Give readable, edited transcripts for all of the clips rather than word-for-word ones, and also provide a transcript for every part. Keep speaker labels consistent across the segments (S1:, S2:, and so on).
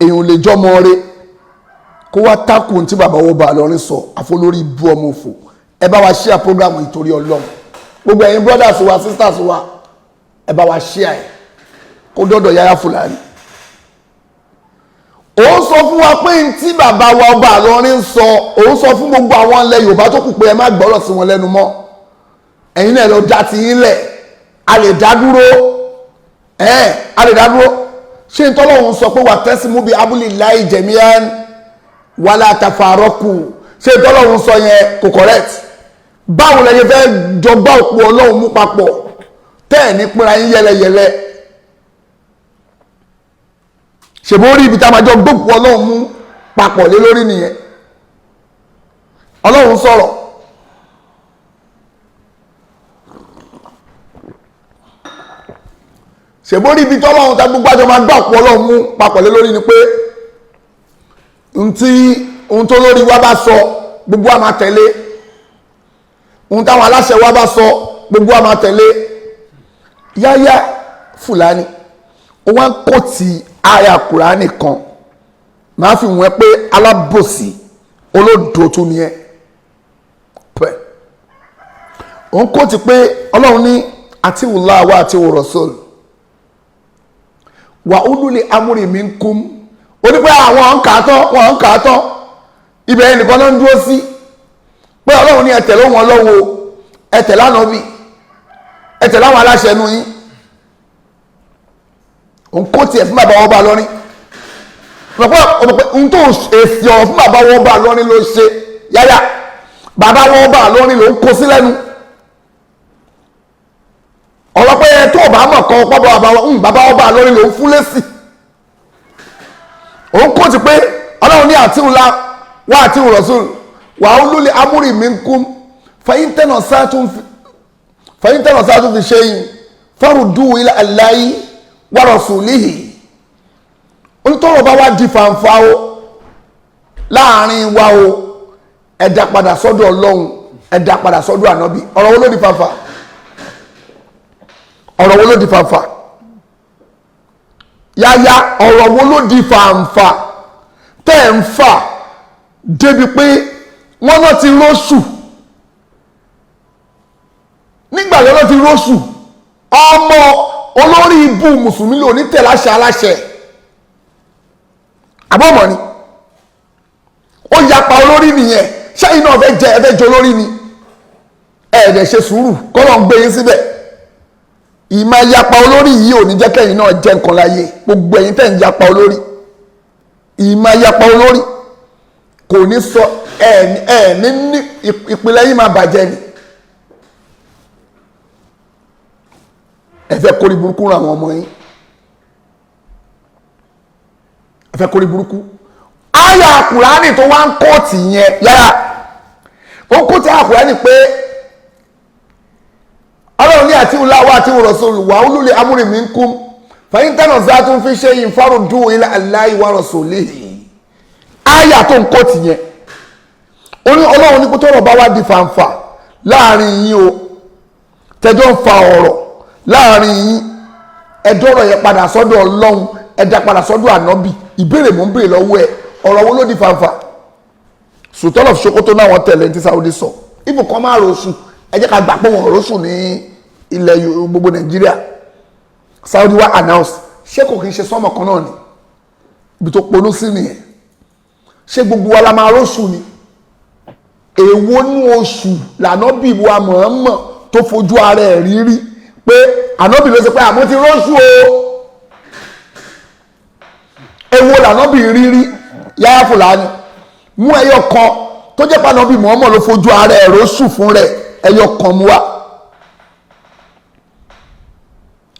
S1: Èèyàn lè jọmọ rẹ kó wá takùn tí bàbá wo bá lọrin sọ àfọlórí ibú ọmọ òfò. Ẹ bá wa share program ìtorí Ọlọ́run. Gbogbo ẹ̀yin brothers wa, sisters wa, ẹ bá wa share ẹ̀ kó dọ́dọ̀ Yahya Fulani. Ó sọ fún wa pé n tí bàbá wa ọba Ìlọrin sọ, ó sọ fún gbogbo àwọn ilẹ̀ Yorùbá tó kù pé ẹ má gbọ́rọ̀ sí wọn lẹ́nu mọ́, ẹ̀yin náà lọ dá ti yín lẹ̀, a lè dá dúró, ẹ̀ a lè dá dúró. Ṣé n tọ́lọ́hún sọ pé wà tẹ́símú bíi abúlé láì jẹ̀míyàn wàlá tafarọ́kù, ṣé n tọ́lọ́hún sọ yẹn kò correct? Báwo lẹ́yìn fẹ́ jọgbá òpó Ọlọ́run mú papọ̀ tẹ́ ẹ̀ ní pínra yín yẹlẹyẹlẹ? Ṣèbó rí ibi tá a máa jọ gbóòpù Ọlọ́run mú papọ̀ lé lórí nìyẹn. Ọlọ́run sọ̀rọ̀, ṣèbó rí ibi tọ́lọ́run tá gbogbo àjọ máa gbá òpó Ọlọ́run mú papọ̀ lé lórí ni pé ntí ohun tó lórí wa bá sọ, gbogbo wa máa tẹ̀lé. Ohun táwọn aláṣẹ wa bá sọ, gbogbo wa máa tẹ̀lé. Yahya Fulani, ó wá ń kó ti aya Kùránì kan, máa fi wọ́n pé alábòsí olódò tún ni ẹ pẹ́. Òun kó ti pé Ọlọ́run ní atiwullah wa atiwu rasul wa ulul amri minkum. Ó ní pé àwọn ń kà á tán, wọ́n ń kà á tán, ibẹ̀ yẹn nìkan náà ń dúró sí pé Ọlọ́run ní ẹ tẹ̀lé wọn lọ́wọ́, ẹ tẹ̀lé Ànábì, ẹ tẹ̀lé àwọn aláṣẹ inú yín. Òun kó tiẹ̀ fún bàbá wọn bá lọ́rin ọ̀pọ̀ ohun tó èsì ọ̀rọ̀ fún bàbá wọn bá lọ́rin ló ṣe. Yáyà, bàbá wọn bá lọ́rin ló ń kó sí lẹ́nu ọ̀rọ̀ pé tó o bá mọ̀ kan ọ̀pọ̀ bàbá wọn bá lọ́rin ló ń fún lẹ́sì. Òun kó ti pé Ọlọ́run ní àti ńlá wá àti rasul wà á lólè amúrì minkum fàyíntẹ́nà sáà tún fi ṣe yìí faruddu ila Allahi wa rasulihi. Onítọ̀rọ̀ bá wá di fàǹfà o láàrin wa o, ẹ dá padà sọ́dọ̀ Ọlọ́run, ẹ dá padà sọ́dọ̀ Ànábì. Ọ̀rọ̀ wo ló di fàǹfà? Ọ̀rọ̀ wo ló di fàǹfà? Yáyá, ọ̀rọ̀ wo ló di fàǹfà tẹ́ ẹ̀ ń fà débi pé wọ́n náà ti róṣù? Nígbà yẹn náà ti róṣù. Ọmọ olórí ibú mùsùlùmí lò ní tẹ̀láṣẹ aláṣẹ àbọ̀mọ̀ ni ó yapa olórí nìyẹn. Ṣẹ́yìn náà fẹ́ jẹ, ẹ fẹ́ jẹ olórí ni, ẹ̀ẹ́dẹ̀ ṣe sùúrù kọ́lọ̀ ń gbé yín síbẹ̀. Ìmọ̀ yapa olórí yìí ò ní jẹ́ kẹ́yìn náà jẹ́ nǹkan láyé. Gbogbo ẹ̀yin tẹ̀ ń yapa olórí, ìmọ̀ yapa olórí kò ní sọ ẹ̀ ní ìpìlẹ̀ yìí máa bàjẹ́ ni. Ẹ fẹ́ kórìí burúkú ran àwọn ọmọ yín, ẹ fẹ́ kórìí burúkú. Àyà Kùránì tó wá ń kóòtì yẹn, yára ó kóòtì àyà Kùránì pé Ọlọ́run ní àti ńlá wa àti rasul wa ulul amri minkum fa in tanaza'tum fi shay'in farudduhu ila Allahi wa rasulihi. Àyà tó ń kóòtì yẹn, ó ní Ọlọ́run ní kó tọ́rọ̀ bá wá di fàǹfà láàrin yín o, tẹjọ́ ń fa ọ̀rọ̀ láàrin yín, ẹdọ́rọ̀ yẹn padà sọ́dọ̀ Ọlọ́run, ẹ̀dá padà sọ́dọ̀ Ànábì. Ìbéèrè mò ń béèrè lọ́wọ́ ẹ, ọ̀rọ̀ wo ló di fàǹfà? Sultan of Sokoto náà wọ́n tẹ̀lé ní Saudi sọ ibùkún máa rọ̀ṣù, ẹ jẹ́ ká gbà pé wọ́n rọ̀ṣù ní ilẹ̀ gbogbo Nàìjíríà. Saudi wa announce, ṣé kò kí n ṣe sọ́mọ̀ kan náà ni? Ibi tó ponú sí nìyẹn. Ṣé gbogbo wa la máa rọ̀ṣù ni? Èwo nú oṣù lànàbì wa mọ̀ọ́mọ̀ tó fojú ara ẹ̀ rírí pé ànábì ló ṣe pé àmọ́ ti rọ́ṣù o? Èwo lànábì rírí? Yahya Fulani mú ẹyọ kan tó jẹ́ pànábì mọ̀ọ́mọ̀ ló fojú ara ẹ̀ rọ́ṣù fún rẹ̀, ẹyọ kan mú wa,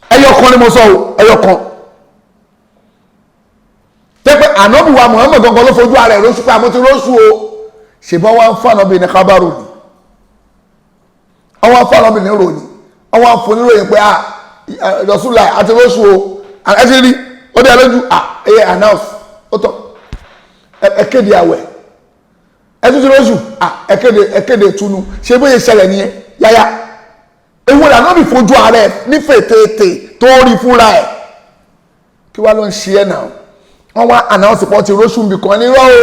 S1: ẹyọ kan ni mo sọ o, ẹyọ kan tẹ́ pé ànábì wa mọ̀ọ́mọ̀ gangan ló fojú ara ẹ̀ rọ́ṣù pé àmọ́ ti rọ́ṣù o. Ṣèbọn wa ń fún ànábì ní kábàrò ni, ọwọ́ fún ànábì ní ròyìn, ọwọ́ àfoníròyìn pé ah Rasulullah àti rọ́ṣù o, ẹ ti rí ó dé lójú, ah ẹ announce ó tọ̀, ẹ kéde àwẹ̀, ẹ tún ti rọ́ṣù, ah ẹ kéde, ẹ kéde ìtùnú. Ṣé bóyá ìṣẹ̀lẹ̀ nìyẹn? Yáyá, ewu làná bí fojú ara ẹ nífẹ̀ẹ́ tètè tó rí fúnra ẹ, kí wàá ló ń ṣe ẹ náà? Wọ́n wá announce pọ̀ ti róṣù nbì kan ní irọ́ o,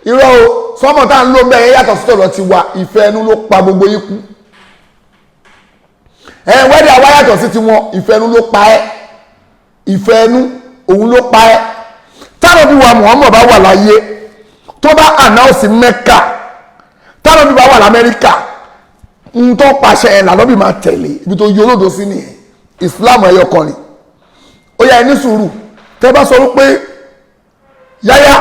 S1: irọ́ o, sọ́mọ̀ tá à ń lò bẹ́ẹ̀ yàtọ̀ sí tọ̀dọ̀ ti wa. Ìfẹ́ ẹnu ló pa gbogbo yín kú. Ẹ wẹ́dí àwa yàtọ̀ sí tiwọn. Ìfẹ́ ẹnu ló pa ẹ́, ìfẹ́ ẹnu òun ló pa ẹ́. Táwọn bí wa Muhammad bá wà láyé, tó bá announce Mẹ́kà, táwọn bí bá wà l'Amẹ́ríkà, ń tó pàṣẹ ẹ̀ làlọ́bì máa tẹ̀lé. Ibi tó yí olódo sí nìyẹn. Islam ẹ̀yọ kan ni. Ó yá, ẹ ní sùúrù. Tẹ́ bá sọ wípé yáyá,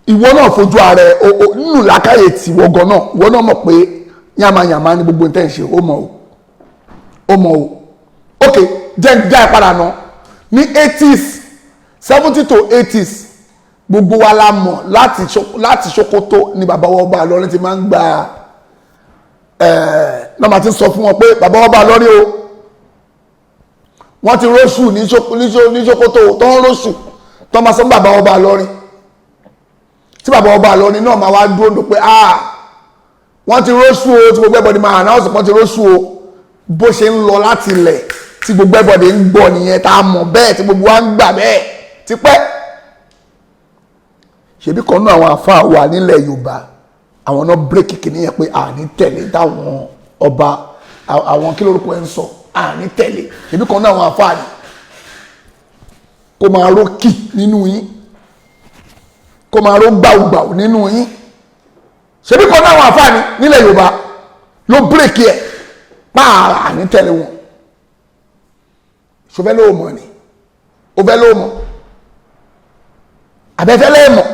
S1: ìwọ náà fojú ara ẹ nínú làákàyè tí ìwọ gan náà, ìwọ náà mọ̀ pé yàmàyàmà ni gbogbo nǹkan ṣe. Ó mọ̀ o, ó mọ̀ o. Ok, jẹ́ ń dá ẹ padà ná. Ní 80s, 70 to 80s, gbogbo wa la mọ̀, láti Sokoto ni bàbá wa ọba Ìlọrin ti máa ń gba náà, máa ti sọ fún wọn pé bàbá wa ọba Ìlọrin o, wọ́n ti róṣù ní Sokoto, tó ń róṣù, tó máa sọ fún bàbá ọba Ìlọrin, tí bàbá ọba Ìlọrin náà máa wá dúró dò pé, ah, wọ́n ti róṣù o, tí gbogbo everybody máa announce wọ́n ti róṣù o. Bó ṣe ń lọ láti ilẹ̀ tí gbogbo everybody ń gbọ́ nìyẹn, tá a mọ̀ bẹ́ẹ̀, tí gbogbo wa ń gbà bẹ́ẹ̀ tipẹ́. Ṣebí kan náà àwọn àfáà wà nílẹ̀ Yorùbá, àwọn náà break kìíní yẹn pé àní tẹ̀lé táwọn ọba, àwọn kí lórúkọ ẹ̀ ń sọ, àní tẹ̀lé. Ṣebí kan náà àwọn àfáà ni kó máa ró kì nínú yín, kó máa ró gbàùgbàù nínú yín. Ṣebí kan náà àwọn àfáà ni nílẹ̀ Yorùbá ló break ẹ̀ pààrà, àní tẹ̀lé wọn. Ṣọfẹ́ ló mọ̀ ni? Ó fẹ́ ló mọ̀, àbẹ́fẹ́ lẹ́ẹ̀mọ̀?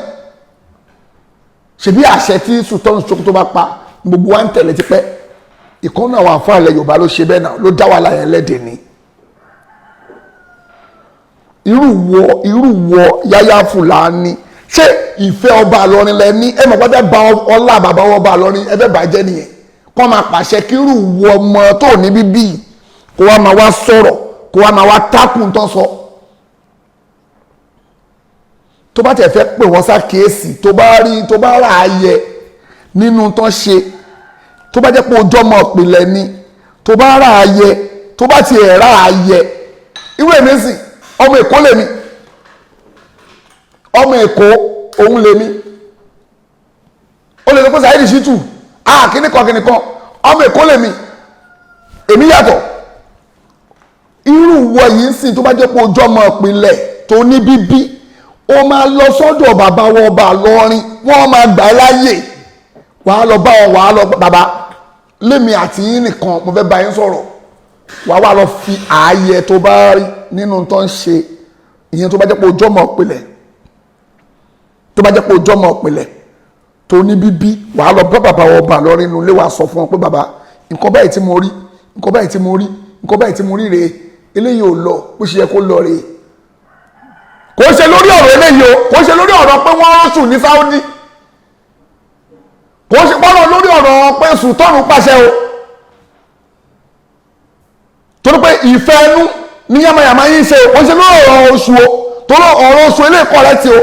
S1: Ṣebí àṣẹ tí Sultan Sokoto bá pa, gbogbo wa ń tẹ̀lé tipẹ́. Ìkànnì àwọn àfáà ilẹ̀ Yorùbá ló ṣe bẹ́ẹ̀ náà, ló dá wàhálà yẹn lẹ́dẹ̀ ni. Irú wọ Yáyá Fúlàní, ṣé ìfẹ́ ọba Ìlọrin lẹ ní? Ẹ mọ̀ pé ẹ bá ọlá bàbá ọba Ìlọrin, ẹ fẹ́ bàjẹ́ nìyẹn. Kọ́ máa pàṣẹ kí irú wọ ọmọ tó ní bíbí kó wá máa wá sọ̀rọ̀, kó wá máa wá tákùn tán sọ. Tó bá tẹ̀ fẹ́ pè wọ́n ṣàkíyèsí, tó bá rí, tó bá rà á yẹ nínú tán ṣe, tó bá jẹ́ pé ojú ọmọ ìpìlẹ̀ ni, tó bá rà á yẹ, tó bá tiẹ̀ rà á yẹ. Irú èmi sì, ọmọ Èkó lèmi, ọmọ Èkó òun lèmi. Ó lè sọ pé Saheed Shittu, ah, kíní kan kíní kan, ọmọ Èkó lèmi, èmi yàtọ̀. Irú wọ yìí ń sìn, tó bá jẹ́ pé ojú ọmọ ìpìlẹ̀ tó ní bíbí, ó máa lọ sọ́dọ̀ bàbá wọn ọba Ìlọrin, wọ́n máa gbà ẹ́ láàyè, wàá lọ bá wọn, wàá lọ, bàbá, lémi àti yín nìkan, mo fẹ́ bá yín sọ̀rọ̀. Wàá wà lọ fi ààyè tó bá rí nínú tó ń ṣe ìyẹn. Tó bá jẹ́ pé ojú ọmọ ìpìlẹ̀, tó bá jẹ́ pé ojú ọmọ ìpìlẹ̀ tó ní bíbí, wàá lọ bá bàbá wọn ọba Ìlọrin nínú ilé, wàá sọ fún wọn pé, bàbá, nǹkan báyìí tí mo rí, nǹkan báyìí tí mo rí, nǹkan báyìí tí mo rí rèé, eléyìí ò lọ bó ṣe yẹ kó lọ rèé. Kò ṣe lórí ọ̀rọ̀ eléyìí o, kò ṣe lórí ọ̀rọ̀ pé wọ́n rọ́ṣù ní Saudi, kò ṣe pọ́nà lórí ọ̀rọ̀ pé sultan pàṣẹ o, torí pé ìfẹ́ ẹnu ní yamayama yín ṣe o. Kò ṣe lórí ọ̀rọ̀ oṣù o, torí ọ̀rọ̀ oṣù eléyìí correct o.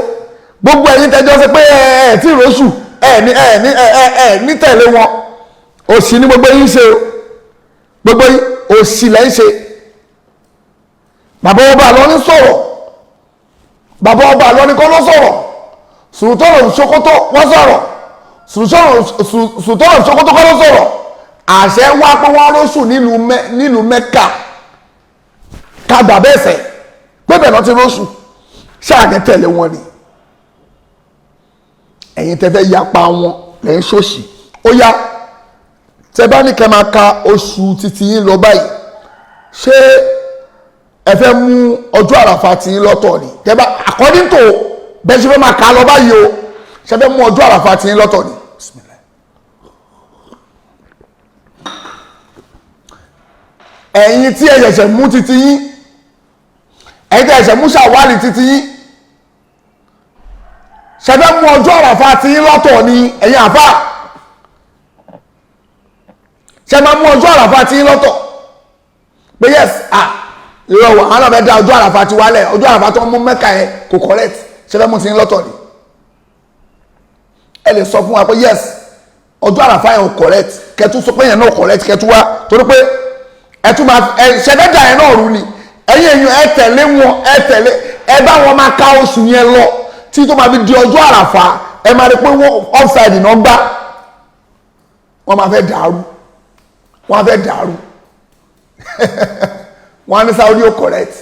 S1: Gbogbo ẹ̀yin tẹjọ́ sí pé ẹ ẹ tí ìrọ́ṣù ẹ ní ẹ ní ẹ ẹ ẹ ní tẹ̀lé wọn, òṣì ní gbogbo yín ṣe o. Gbogbo yín, òṣì lẹ́ ń ṣe. Bàbá ọba Ìlọrin sọ̀rọ̀, bàbá ọba Ìlọrin kọ́ ló sọ̀rọ̀, Sultan Sokoto wọ́n sọ̀rọ̀. Sultan Sokoto kọ́ ló sọ̀rọ̀. Àṣẹ wá pé wọ́n rọ́ṣù nílùú Mẹ́kà, ká gbà bẹ́ẹ̀ sẹ̀ pé bẹ́ẹ̀ náà ti rọ́ṣù, ṣáà tẹ̀lé wọn ni. Ẹ̀yin tẹ́ fẹ́ yapa wọn lẹ́yìn ṣòṣì. Ó yá, tẹ́ bá ní kẹ́ máa ka oṣù títí yín lọ báyìí, ṣé ẹ fẹ́ mú ọjọ́ àràfà tí yín lọ́tọ̀ ni? Tẹ́ bá according to bẹ́ẹ̀ ṣe fẹ́ máa kà á lọ báyìí o, ṣe fẹ́ mú ọjọ́ àràfà tí yín lọ́tọ̀ ni? Bismillah. Ẹ̀yin tí ẹ ṣẹ̀ṣẹ̀ mú títí yín, ẹ̀yin tí ẹ ṣẹ̀ṣẹ̀ mú ṣàwálì títí yín, ṣe fẹ́ mú ọjọ́ àràfà tí yín lọ́tọ̀ ni? Ẹ̀yin àfà, ṣe máa mú ọjọ́ àràfà tí yín lọ́tọ̀ pé yes, ah, irọ́ wà, àwọn náà fẹ́ dá ọjọ́ àràfà ti wálẹ̀, ọjọ́ àràfà tó ń mú Mẹ́kà yẹn kò correct, ṣe fẹ́ mú ti yín lọ́tọ̀ ni? Ẹ lè sọ fún wa pé yes, ọjọ́ àràfà yẹn ò correct, kẹtù sọ pé yẹn náà correct, kẹtù wá, torí pé ẹ tún máa ẹ ṣe fẹ́ dà yẹn náà rú ni. Ẹ̀yin èèyàn, ẹ tẹ̀lé wọn, ẹ tẹ̀lé, ẹ bá wọn máa ka oṣù yẹn lọ tí tó máa fi di ọjọ́ Àràfà. Ẹ máa rí pé wọ́n offside náà gbá, wọ́n máa fẹ́ dàrú, wọ́n á fẹ́ dàrú. Wọ́n á ní Saudi ó correct.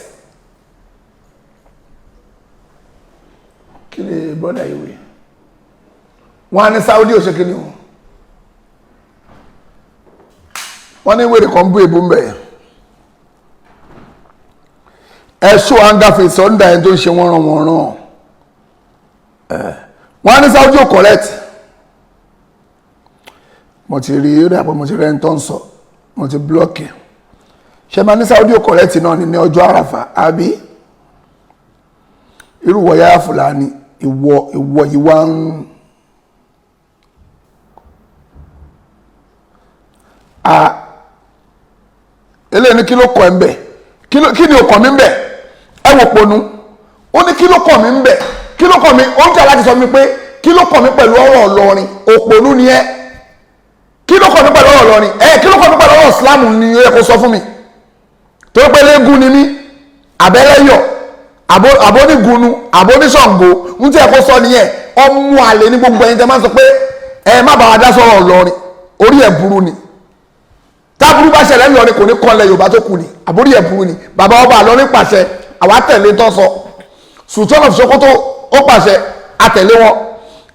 S1: Kí ni brother yìí wí? Wọ́n á ní Saudi ò ṣe kí ni o. Wọ́n ní wèrè kan bú èbú ń bẹ̀. Ẹ ṣó angafe sọ́ndà ẹni tó ń ṣe wọ́n ràn wọ́n ràn. Wọ́n á ní Saudi ò correct. Mo ti rí rí àpò, mo ti rẹ́ ń tọ́ ń sọ, mo ti blọ́ọ̀kì. Ṣe máa ní Saudi ò correct náà ní ọjọ́ Àràfà àbí? Irú wọ yáyà Fúlàní, ìwọ yìí wá ń a eléyìí ní kí ló kọ ẹ ń bẹ? Kí ni ó kàn mí ń bẹ? Ẹ wò ponu. Ó ní kí ló kàn mí ń bẹ? Kí ló kàn mí? Ó ń jà láti sọ mi pé kí ló kàn mí pẹ̀lú ọ̀rọ̀ Ìlọrin? Òpònú ni ẹ. Kí ló kàn mí pẹ̀lú ọ̀rọ̀ Ìlọrin? Ẹ kí ló kàn mí pẹ̀lú ọ̀rọ̀ Islam ni ó yẹ kó sọ fún mi? Torí pé léegun ni mí, àbẹ́lẹ́yọ̀, àbónígunu, àbóníṣàngó, ń tí ẹ kó sọ nìyẹn. Ọmọ àlè ní gbogbo ẹ̀yin tẹ́ máa ń sọ pé ẹ má bàa dá sọ̀rọ̀ Ìlọrin. Orí ẹ̀ burú ni. Táburú bá ṣẹlẹ̀ ńlọrin kò ní kọ́lẹ̀ Yorùbá tó kù ni. Àbórí ẹ̀ burú ni. Bàbá ọba Ìlọrin pàṣẹ, àwa tẹ̀lé tó sọ. Sultan of Sokoto ó pàṣẹ, àtẹ̀lé wọn.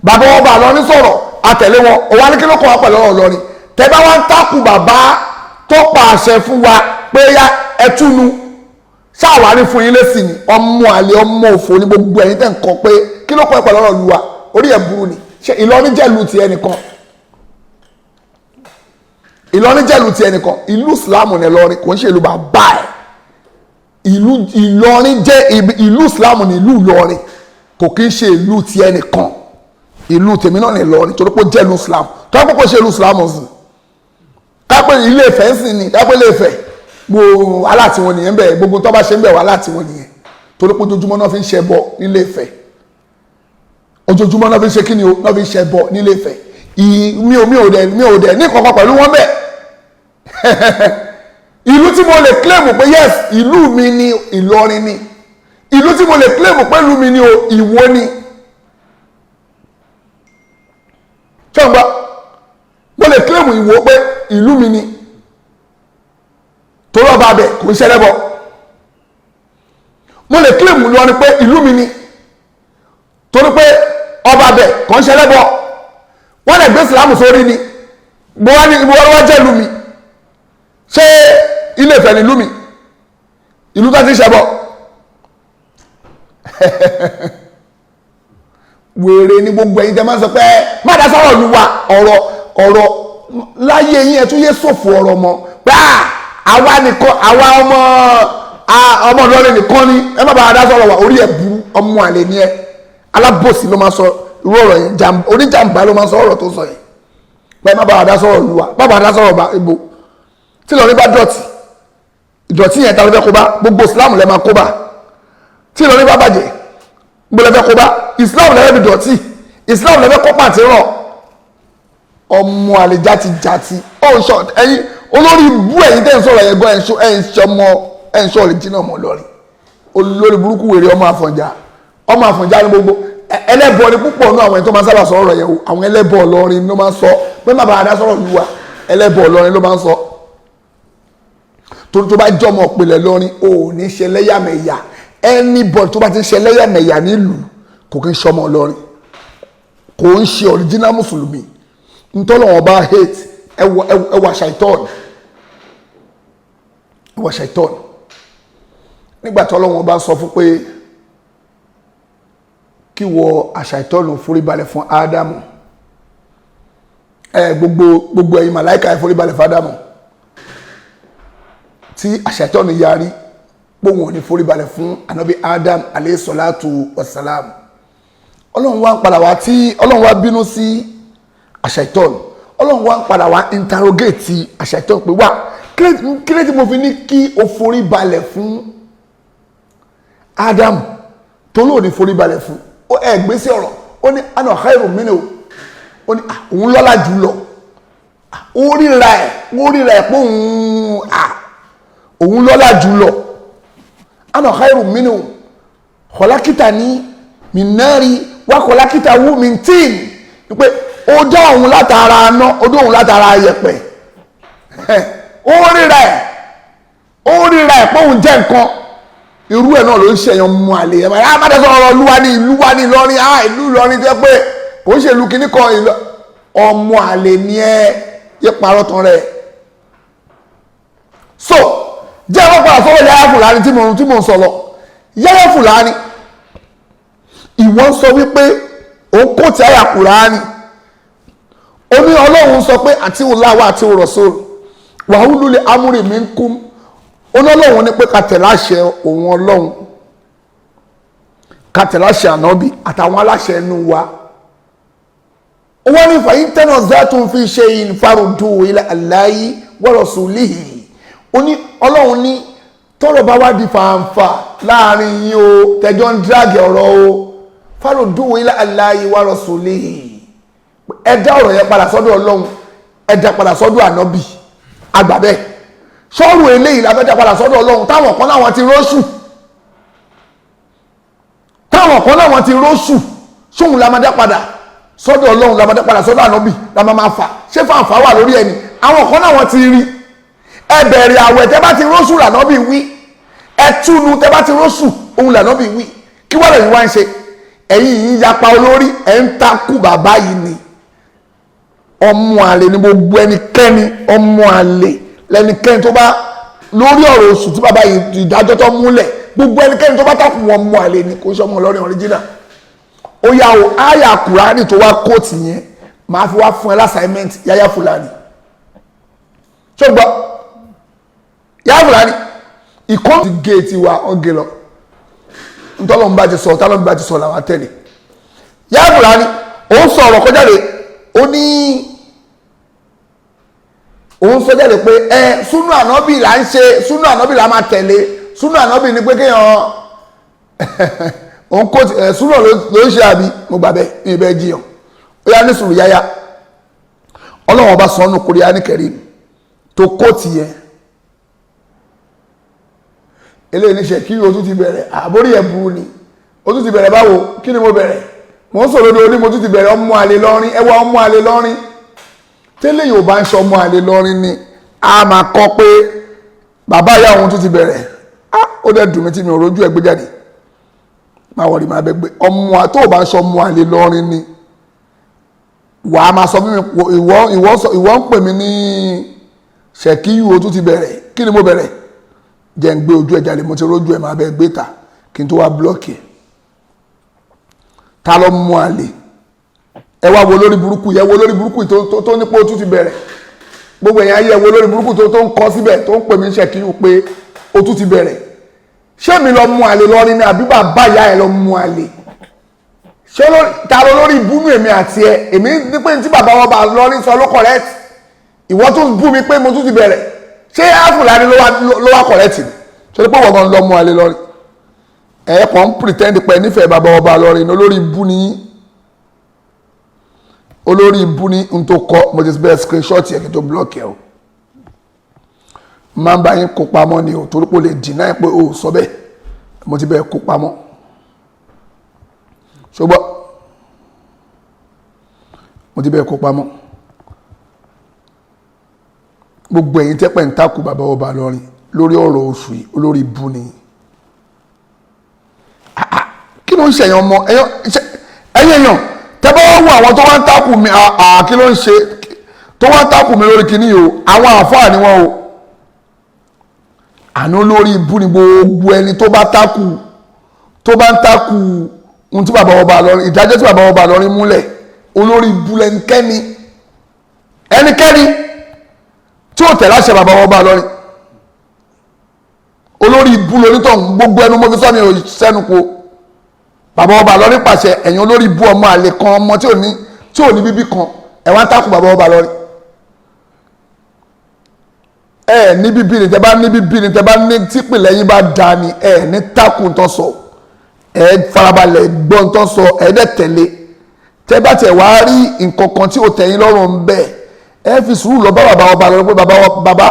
S1: Bàbá ọba Ìlọrin sọ̀rọ̀, àtẹ̀lé wọn. Òwa ní kí ló kọ́ wa pẹ̀lú ọ̀rọ̀ Ìlọrin? Tẹ́ bá wá ń takù bàbá tó pàṣẹ fún wa pé ya ẹtúnu ṣáàwárí fún yín lẹ́sìn ni. Ọmọ àlè, ọmọ òfò ní gbogbo ẹ̀yin tẹ́ ń kọ pé kí ló kọ́ ẹ pẹ̀lú ọ̀rọ̀ lu wa. Orí ẹ̀ burú ni. Ṣé Ìlọrin jẹ́ ìlú ti ẹnìkan? Ìlọrin jẹ́ ìlú ti ẹnìkan? Ìlú Ìsìlámù ní Ìlọrin, kò ń ṣe ìlú bàbá ẹ̀. Ìlú Ìlọrin jẹ́ ìlú Ìsìlámù ní ìlú Ìlọrin, kò kí ń ṣe ìlú ti ẹnìkan. Ìlú tèmi náà ní Ìlọrin torí pé ó jẹ́ ìlú Ìsìlámù. Tó bá pọ̀ ṣe ìlú Ìsìlámù sí, kápẹ́ Ilé Ifẹ̀ ń sìn ní, kápẹ́ Ilé Ifẹ̀ gbogbo wàhálà tí wọn nìyẹn bẹ, gbogbo tó bá ṣe ń bẹ wàhálà tí wọn nìyẹn, torí pé ojoojúmọ́ náà fi ń ṣẹbọ nílé Ifẹ̀. Ojoojúmọ́ náà fi ń ṣe kí ni o, náà fi ń ṣẹbọ nílé Ifẹ̀. Mi ò dẹ̀ ní kankan pẹ̀lú wọn bẹ́ẹ̀. Ìlú tí mo lè claim pé yes, ìlú mi ni Ìlọrin ni. Ìlú tí mo lè claim pé ìlú mi ni o, Ìwó ni. Ṣé mo lè claim Ìwó pé ìlú mi ni? Torí ọba abẹ kò ń ṣẹlẹ̀ bọ. Mo lè claim Ìlọrin pé ìlú mi ni, torí pé ọba abẹ kò ń ṣẹlẹ̀ bọ. Wọ́n lè gbé Ìsìlámù sórí ni. Mo wá jẹ́ ìlú mi. Ṣé Ilé Ifẹ̀ ni ìlú mi? Ìlú tó ti ṣẹbọ. Wèrè ni gbogbo ẹ̀yin tẹ́ máa ń sọ pé má dá sọ̀rọ̀ lu wa. Ọ̀rọ̀ láyé yín ẹ tún yé ṣòfò ọ̀rọ̀ mọ́ pé àwa nìkan, àwa ọmọ Ìlọrin nìkan ni ẹ má bàa dá sọ̀rọ̀ wa. Orí ẹ̀ burú, ọmọ àlè ni ẹ. Alábòsí ló máa sọ irú ọ̀rọ̀ yẹn, oníjàmbá ló máa sọ ọ̀rọ̀ tó sọ yẹn pé má bàa dá sọ̀rọ̀ lu wa, má bàa dá sọ̀rọ̀ bá ibo. Tí Ìlọrin bá dọ̀tí, ìdọ̀tí yẹn ta ló fẹ́ kó bá? Gbogbo Islam lẹ́ máa kó bá. Tí Ìlọrin bá bàjẹ́, gbogbo lẹ́ fẹ́ kó bá Islam, lẹ́ fẹ́ fi dọ̀tí Islam, lẹ́ fẹ́ kó pàǹtí ràn. Ọmọ àlè játijàti. Ó ń sọ ẹ̀yin olórí ibú, ẹ̀yin tẹ́ ń sọ̀rọ̀ yẹn gan, ẹ̀ ń ṣe ọmọ, ẹ̀ ń sọ ọ̀rẹ́jìnà ọmọ Ìlọrin. Olórí burúkú, wèrè, ọmọ Àfọ̀njá, ọmọ Àfọ̀njá ní gbogbo ẹlẹ́bọ ni púpọ̀ nú àwọn ẹni tó máa ń sábà sọ ọ̀rọ̀ yẹn o. Àwọn ẹlẹ́bọ Ìlọrin ló máa ń sọ pé má bàa dá sọ̀rọ̀ lu wa. Ẹlẹ́bọ Ìlọrin ló máa ń sọ. Torí tó bá jọmọ ìpìlẹ̀ Ìlọrin, o ò ní ṣe lẹ́yàmẹ̀yà. Anybody tó bá ti ń ṣe lẹ́yàmẹ̀yà nílùú kò kí ń ṣọmọ Ìlọrin, kò ń ṣe original mùsùlùmí. Ntọ́lọ́wọ́n bá hate ẹwà ṣàìtọ́n, ẹwà ṣàìtọ́n. Nígbà tí Ọlọ́wọ́n bá sọ fún pé kí wọ àṣàìtọ́nù foríbalẹ̀ fún Ádámù, ẹ gbogbo ẹ̀yin màláìka ẹ foríbalẹ̀ fún Ádámù, tí àṣàìtọ́nù yarí pòun ò ní foríbalẹ̀ fún anabi Adam alayhi salatu wassalam, Ọlọ́run wá ń padà wá, tí Ọlọ́run wá bínú sí àṣàìtọ́nù, Ọlọ́run wá ń padà wá interrogate àṣàìtọ́nù pé wá, kí ló tí mo fi ní kí o foríbalẹ̀ fún Adam tó lóò ní foríbalẹ̀ fún ẹ gbé sí ọ̀rọ̀? Ó ní ana khairu minhu, ó ní òun lọ́lá jù lọ. Ó ríra ẹ̀, ó ríra ẹ̀ pé òun lọ́lá jù lọ. Ana khairu minhu khalaqtani min nari wa khalaqtahu min tin. Pé ó dá òun látara aná, ó dá òun látara yẹ̀pẹ̀. Ó ríra ẹ̀, ó ríra ẹ̀ pé òun jẹ́ nǹkan. Irú ẹ̀ náà ló ń ṣèyàn mú àlè ẹ̀ máa má dẹ́sọ̀ ọ̀rọ̀ ìlú wa ní ìlú wa ní Ìlọrin, ìlú Ìlọrin jẹ́ pé kò ń ṣe ìlú kìíní kan, ọmọ àlè ni ẹ yé parọ́ tán rẹ̀. So jẹ́ ẹ̀rọ padà sọ́wọ́ Yahya Fulani tí mo ń sọ lọ. Yahya Fulani, ìwọ ń sọ wípé òun kò tí àyà Kùránì, ó ní Ọlọ́run sọ pé àti wùláwà àti wùrọ̀sọ́rọ̀ wàhálù lè amúrì mi ń kú. Ó ní Ọlọ́run ní pé ká tẹ̀lé àṣẹ òun Ọlọ́run, ká tẹ̀lé àṣẹ ànábì àtàwọn aláṣẹ inú wa. Ó wọ́n ní fàyín tẹ́nà zátún fi ṣe ìfarùdù ila Allahi wa rasulihi. Ó ní Ọlọ́run ní tọ́rọ̀ bá wá di fàǹfà láàrin yín o, tẹjọ́ ń dírágì ọ̀rọ̀ o, farùdù ila Allahi wa rasulihi, ẹ dá ọ̀rọ̀ yẹn padà sọ́dọ̀ Ọlọ́run, ẹ dá padà sọ́dọ̀ ànábì. Àgbà bẹ́ẹ̀ sọ́rù eléyìí la fẹ́ dá padà sọ́dọ̀ Ọlọ́run. Táwọn kan láwọn ti róṣù, táwọn kan láwọn ti róṣù, sóhun la máa dá padà sọ́dọ̀ Ọlọ́run, la máa dá padà sọ́dọ̀ ànábì, la máa máa fà ṣé fàǹfà wà lórí ẹni. Àwọn kan láwọn ti rí, ẹ bẹ̀rẹ̀ àwẹ̀ tẹ́ bá ti róṣù lànábì wí, ẹ túnu tẹ́ bá ti róṣù òun lànábì wí. Kí wọ́n lẹ́yìn wá ń ṣe? Ẹ̀yin yìí yapa olórí, ẹ̀ ń takú bàbá yìí ni. Ọmọ àlè ni gbogbo ẹnikẹ́ni, ọmọ àlè lẹ́nikẹ́ni tó bá lórí ọ̀rọ̀ oṣù tí bàbá yìí ìdájọ́ tó múlẹ̀, gbogbo ẹnikẹ́ni tó bá takùn wọn ọmọ àlè ni, kò ṣe ọmọ Ìlọrin original. Ó yá o, àyà Kùránì tó wá kóòtù yẹn máa fi wá fún ẹ l'assignment. Yahya Fulani, ṣùgbọ́n Yahya Fulani ìkọ́ ti géètì wa ọ̀gẹ̀ lọ, ntọ́lọ́mù bá ti sọ, tọ́lọ́mù bá ti sọ làwọn tẹ̀lé. Yahya Fulani ó sọ ọ̀rọ̀ kọjáde, ó ní òun sọ jáde pé ẹ súnú ànábì là ń ṣe, súnú ànábì là máa tẹ̀lé, súnú ànábì ni pé kéèyàn òun kò ẹ súnú ló ń ṣe àbí mo gbà bẹ́ẹ̀ ní ibẹ̀ jiyàn. Ó yá ní sùúrù Yahya, Ọlọ́run ọba sọ ọ́nù Kùránì Karim tó kóòtù yẹn eléyìí níṣẹ́ kí o tún ti bẹ̀rẹ̀ àbórí ẹ̀ burú ni o tún ti bẹ̀rẹ̀. Báwo kí ni mo bẹ̀rẹ̀? Mo ń sọ̀rọ̀ lórí mo tún ti bẹ̀rẹ̀. Ọmọ àlè lọ́rin, ẹwà ọmọ àlè lọ́rin tẹ́lẹ̀ yóò bá ń sọ ọmọ àlè lọ́rin ni a máa kọ́ pé bàbá ìyá òun tún ti bẹ̀rẹ̀. Ó dẹ̀ dùn mí tí mi ò rójú ẹ̀ gbé jáde, máa wọ̀rì máa bẹ gbé ọmọ tó bá ń sọ ọmọ àlè lọ́rin ni wà á máa sọ fún mi. Ìwọ ń pè mí ní ṣèkíyù, o tún ti bẹ̀rẹ̀. Kí ni mo bẹ̀rẹ̀? Jẹ́ ń gbé ojú ẹ̀ jáde, mo ti rójú ẹ̀, máa bẹ gbé ta kí n tó wá block ẹ̀. Ta ló mú àlè? Ẹ wá wo lórí burúkú yẹ, wo lórí burúkú tó ní pé ó tún ti bẹ̀rẹ̀. Gbogbo èèyàn ayé, ẹ wo lórí burúkú tó ń kọ síbẹ̀, tó ń pè mí ṣèkíyù pé ó tún ti bẹ̀rẹ̀. Ṣé mi lọ mú àlè lọrin ni àbí bàbá ìyá ẹ lọ mú àlè? Ṣé ta ló lórí ìbúnú èmi àti ẹ? Èmi ní pé tí bàbá wọn bá lọrin sọ ló correct, ìwọ tó bú mi pé mo tún ti bẹ̀rẹ̀. Ṣé Fúlàní ló wá correct ni? Ṣé pé wọ́n gan lọ mú àlè lọrin? Ẹ kàn ń pretend pé nífẹ̀ẹ́ bàbá ọba lọrin ní. Olórí ibú ni, olórí ibú ni. N tó kọ, mo ti bẹ̀rẹ̀ screenshot yẹ kí n tó block ẹ o. Máa ń bá yín kó pamọ́ ni o, torí pé o lè deny pé o sọ bẹ́ẹ̀. Mo ti bẹ̀rẹ̀ kó pamọ́, ṣùgbọ́n mo ti bẹ̀rẹ̀ kó pamọ́. Gbogbo ẹ̀yin tẹ́pẹ̀ ń takò bàbá ọba lọrin lórí ọ̀rọ̀ oṣù yìí, olórí ibú ni. Kí ló ń ṣe ẹ̀yàn ọmọ ẹ̀yìn èèyàn tẹ́bọ́ wọ àwọn tó wá ń takò mi? Kí ló ń ṣe tó wá ń takò mi lórí kíní o? Àwọn àfáà ni wọ́n o. Àná olórí ibú ni gbogbo ẹni tó bá takò, tó bá ń takò ohun tí bàbá ọba lọrin, ìdájọ́ tí bàbá ọba lọrin múlẹ̀. Olórí ibú lẹ́nikẹ́ni, ẹnikẹ́ni tí ó tẹ̀lé àṣẹ bàbá ọba lọrin, olórí ibú lonítọ̀hún. Gbogbo ẹnu mo fi sọ, mi ò sẹ́nu kó bàbá ọba lọrin pàṣẹ. Ẹ̀yin olórí ibú ọmọ àlè kan, ọmọ tí ò ní bíbí kan, ẹ̀ wá ń takò bàbá ọba lọrin. Ẹ ní bíbí ni, tẹ bá ní bíbí ni, tẹ bá ní típìlẹ̀ yín bá da ni, ẹ ní takùn tó sọ, ẹ farabalẹ̀ gbọ́n tó sọ, ẹ dẹ̀ tẹ̀lé. Tẹ bá tẹ̀ wá rí nǹkan kan tí ò tẹ̀yìn lọ́rùn ń bẹ̀, ẹ fi sùúrù lọ bá bàbá ọba lọ pé bàbá bàbá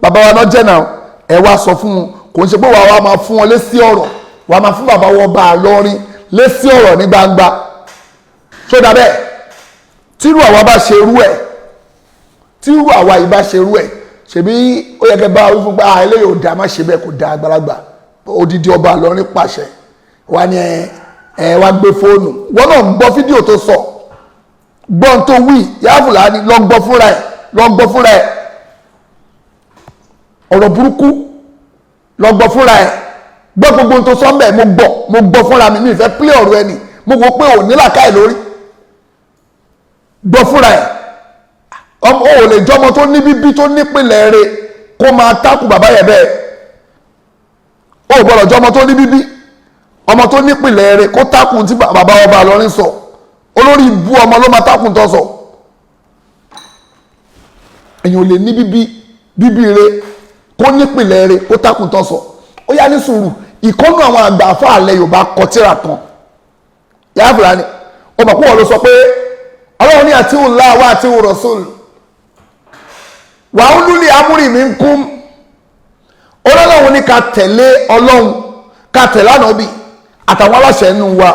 S1: bàbá wa náà jẹ́ náà. Ẹ wá sọ fún un Kò ń ṣe pé wàá máa fún wọn lésì ọ̀rọ̀, wàá máa fún bàbá wọn bá a lọ́rin lésì ọ̀rọ̀ ní gbangba. Tó dà bẹ́ẹ̀, tírú àwa bá ṣe rú ẹ̀, tírú àwa yìí bá ṣe rú ẹ̀, ṣèbí ó yẹ kẹ́ bá wí fún pé ah eléyìí ò dáa, má ṣe bẹ́ẹ̀, kò dáa. Àgbàlagbà odidi ọba lọ́rin pàṣẹ wá ní ẹ wá gbé fóònù wọn náà gbọ́ fídíò tó sọ, gbọ́n tó wí. Yàrá Fúlàní lọ gbọ́ fúnra ẹ̀, lọ gbọ́ fúnra ẹ̀, ọ̀rọ̀ burúkú lọ gbọ́ fúnra ẹ̀, gbọ́ gbogbo tó sọ mbẹ́. Mo gbọ́, mo gbọ́ fúnra mi, mi fẹ́ pílẹ̀ ọ̀rọ̀ ẹni mo wò pé ò ní làákàyè lórí. Gbọ́ fúnra ẹ̀, ọmọ ò lè jọmọ tó ní bíbí tó nípìnlẹ̀ rẹ̀ kó máa tákù bàbá yẹn bẹ́ẹ̀. Ó gbọ́dọ̀ jọmọ tó ní bíbí, ọmọ tó nípìnlẹ̀ rẹ̀ kó tákù tí bàbá ọba lọ́rin sọ. Olórí ibú ọmọ ló máa tákù tó sọ. Èyàn ò lè ní bíbí bíbí rẹ̀ kó nípìnlẹ̀ rẹ̀ kó tákù tó sọ. Ó yá ní sùúrù, ìkọ́nù àwọn àgbà àfáàlẹ̀ Yorùbá kọ tírà kan. Yàrá Fúlàní, ó mọ̀ pé wọ́n ló sọ pé Ọlọ́run ní àti Allah wa àti Rasul wà ó lúlẹ̀ amúrì mi ń kún. Ọlọ́run ní ká tẹ̀lé Ọlọ́run, ká tẹ̀lé Ànábì àtàwọn aláṣẹ inú wa.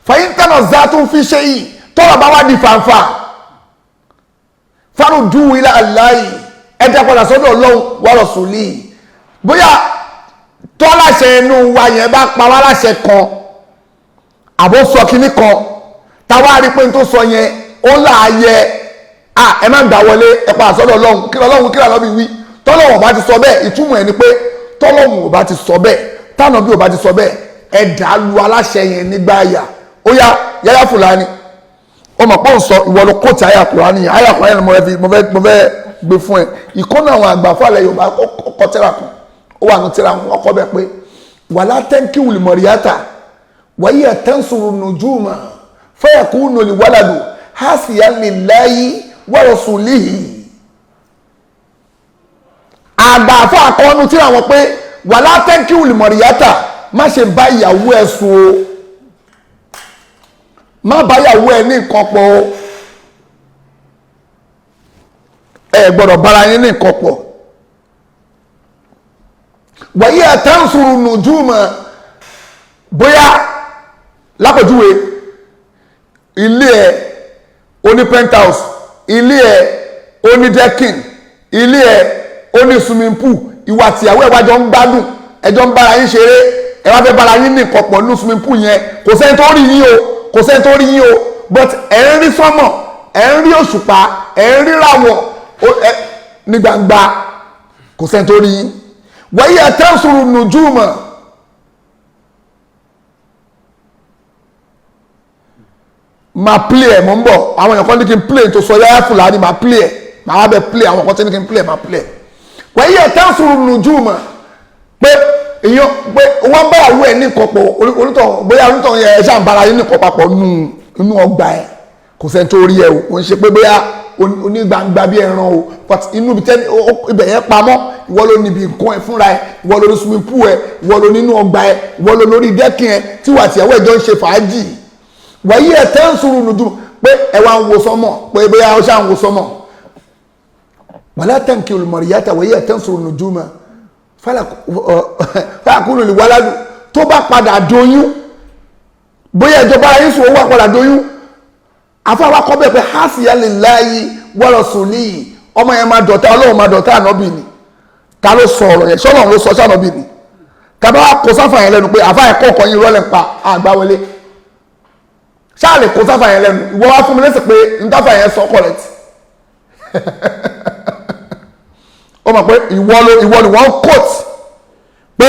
S1: Fàyíntànà zá tó ń fi ṣe yìí, tọ́rọ̀ bá wá di fàǹfà, fárùdú ilá aláì, ẹ̀dá padà sọ́dọ̀ Ọlọ́run wa Rasuli. Bóyá tọ́láṣẹ inú wa yẹn bá pa wá láṣẹ kan àbó sọ kínní kan, táwa rí pé n tó sọ yẹn ó láàyè, à ẹ má gbà wọlé, ẹ padà sọ́dọ̀ Ọlọ́run, kí Ọlọ́run kí Ànábì wí. Tọ́lọ́run ò bá ti sọ bẹ́ẹ̀, ìtumọ̀ ẹ̀ ni pé tọ́lọ́run ò bá ti sọ bẹ́ẹ̀, tánàbí ò bá ti sọ bẹ́ẹ̀, ẹ dà á lu aláṣẹ yẹn nígbà àyà. Ó yá Yàyà Fúlàní, ó mọ̀ pọ́n sọ ìwọ ló kóòtù àyà Kùránì yẹn. Àyà Kùránì ni mo fẹ́ gbé fún ẹ. Ìkọ́nà àwọn àgbà fún Yorùbá kọ tírà kan, ó wà ní tírà wọn ọkọ bẹ́ẹ̀ pé wàlá tẹ́ńkì wùlìmọ̀ríyàtà wàyí ẹ̀tẹ́nsùrù nùjúmọ̀ fẹ́ẹ̀kú nùlì wàlàdù hásìyà lillahi wa rasulihi. Àgbà fún àkọọ́nù tírà wọn pé wàlá tẹ́ńkì wùlìmọ̀ríyàtà, má ṣe bá ìyàwó ẹ sùn o, má bá ìyàwó ẹ ní nǹkan pọ̀ o, ẹ gbọ́dọ̀ bára yín ní nǹkan pọ̀. Wàyí ẹ̀tẹ́nsùrù nùjúmọ̀, bóyá lápèjúwe ilé ẹ oní penthouse, ilé ẹ oní decking, ilé ẹ oní swimming pool, ìwà tìyàwó ẹ wájọ ń gbádùn, ẹjọ ń bára yín ṣeré, ẹ wá fẹ́ bára yín ní nǹkan pọ̀ nínú swimming pool yẹn. Kò sẹ́ni tó rí yín o, kò sẹ́ni tó rí yín o, but ẹ̀ ń rí sánmọ̀, ẹ̀ ń rí òṣùpá, ẹ̀ ń rí ràwọ̀ ní gbangba, kò sẹ́ni tó rí yín. Wàyí ẹ̀tẹ́nsùrù nùjúmọ̀, máa play ẹ̀, mọ̀ ń bọ̀. Àwọn èèyàn kan ní kí n play tó sọ Yàyà Fúlàní, máa play ẹ̀, máa wá bẹ play. Àwọn kan tí ní kí n play ẹ̀, máa play ẹ̀. Wàyí ẹ̀tẹ́nsùrù nùjúmọ̀ pé èèyàn pé wọ́n bá àwọ̀ ẹ̀ ní nǹkan pọ̀, onítọ̀ bóyá onítọ̀ yẹn ẹ̀ ṣáà ń bára yín ní nǹkan papọ̀ nínú ọgbà ẹ̀, kò sẹ́ni tó rí ẹ o. Ò ń ṣe pé bóyá onígbangba bí ẹran o, but inú ibi tẹ́ni ibẹ̀ yẹn pamọ́, ìwọ ló níbi nǹkan ẹ fúnra ẹ, ìwọ ló ní swimming pool ẹ, ìwọ ló nínú ọgbà ẹ, ìwọ ló lórí dẹ́kin ẹ tí wà tìyàwó ẹjọ́ ń ṣe fàájì. Wàyí ẹ tẹ́ ń sùúrù nùdú pé ẹ wá ń wo sọmọ, pé bóyá ó ṣáà ń wo sọmọ. Wàlá tẹ̀ǹkì olùmọ̀rìyàtà wàyí ẹ tẹ́ ń sùúrù nùdú mọ́ fàkúrò lè wàládù tó bá padà doyún, bóyá ìjọba ayé sùn ó wà padà doyún. Àfọwọ́ akọ bẹ́ẹ̀ pé hásìyà lè láàyè wọ́rọ̀ sùn níyì, ọmọ yẹn máa dọ̀tá Ọlọ́run, máa dọ̀tá ànábì ni. Ta ló sọ ọ̀rọ̀ yẹn? Sọ́lọ́run ló sọ sànábì ni? Tàbá wa kó sáfà yẹn lẹ́nu pé àfà yẹn kọ̀ọ̀kan yín rọ́lẹ̀ ń pa àgbà wọlé, ṣáà lè kó sáfà yẹn lẹ́nu. Ìwọ wá fún mi lẹ́sìn pé ntáfà yẹn sọ correct. Ó mọ̀ pé ìwọ ni wọ́n quote pé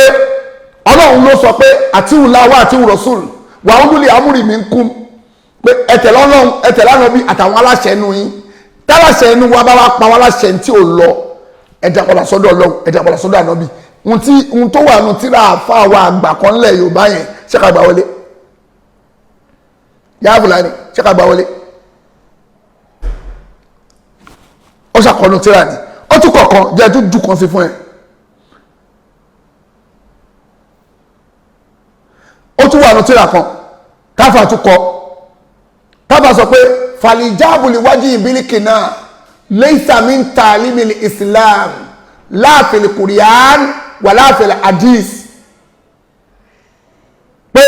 S1: Ọlọ́run ló sọ pé àtiwù láwọ́ àtiwù rọ̀sùl wà ó lulẹ̀ amúrì mi ń kú pé ẹtẹ̀lẹ́ Ọlọ́run, ẹtẹ̀lẹ́ Ànábì àtàwọn aláṣẹ inú yín. Táláṣẹ inú wa bá wá pa wá láṣẹ tí ò lọ, ẹ̀dá padà sọ́dọ̀ Ọlọ́run, ẹ̀dá padà sọ́dọ̀ Ànábì. Ohun tó wà nù tíra àfa wa àgbà kan lẹ̀ Yorùbá yẹn, ṣé ká gbà wọlé? Yàrá Fúlàní, ṣé ká gbà wọlé? Ó ṣàkọlù tíra ni ó tún kọ̀ọ̀kan jẹ́ tó jù kan sí fún ẹ. Ó tún wà nù tíra kan táfà tún kọ, táfà sọ pé fàlìjáàbù lè wájú ìbílíkì náà laysa min ta'limil Islam la fil Qur'an wala fil hadith pé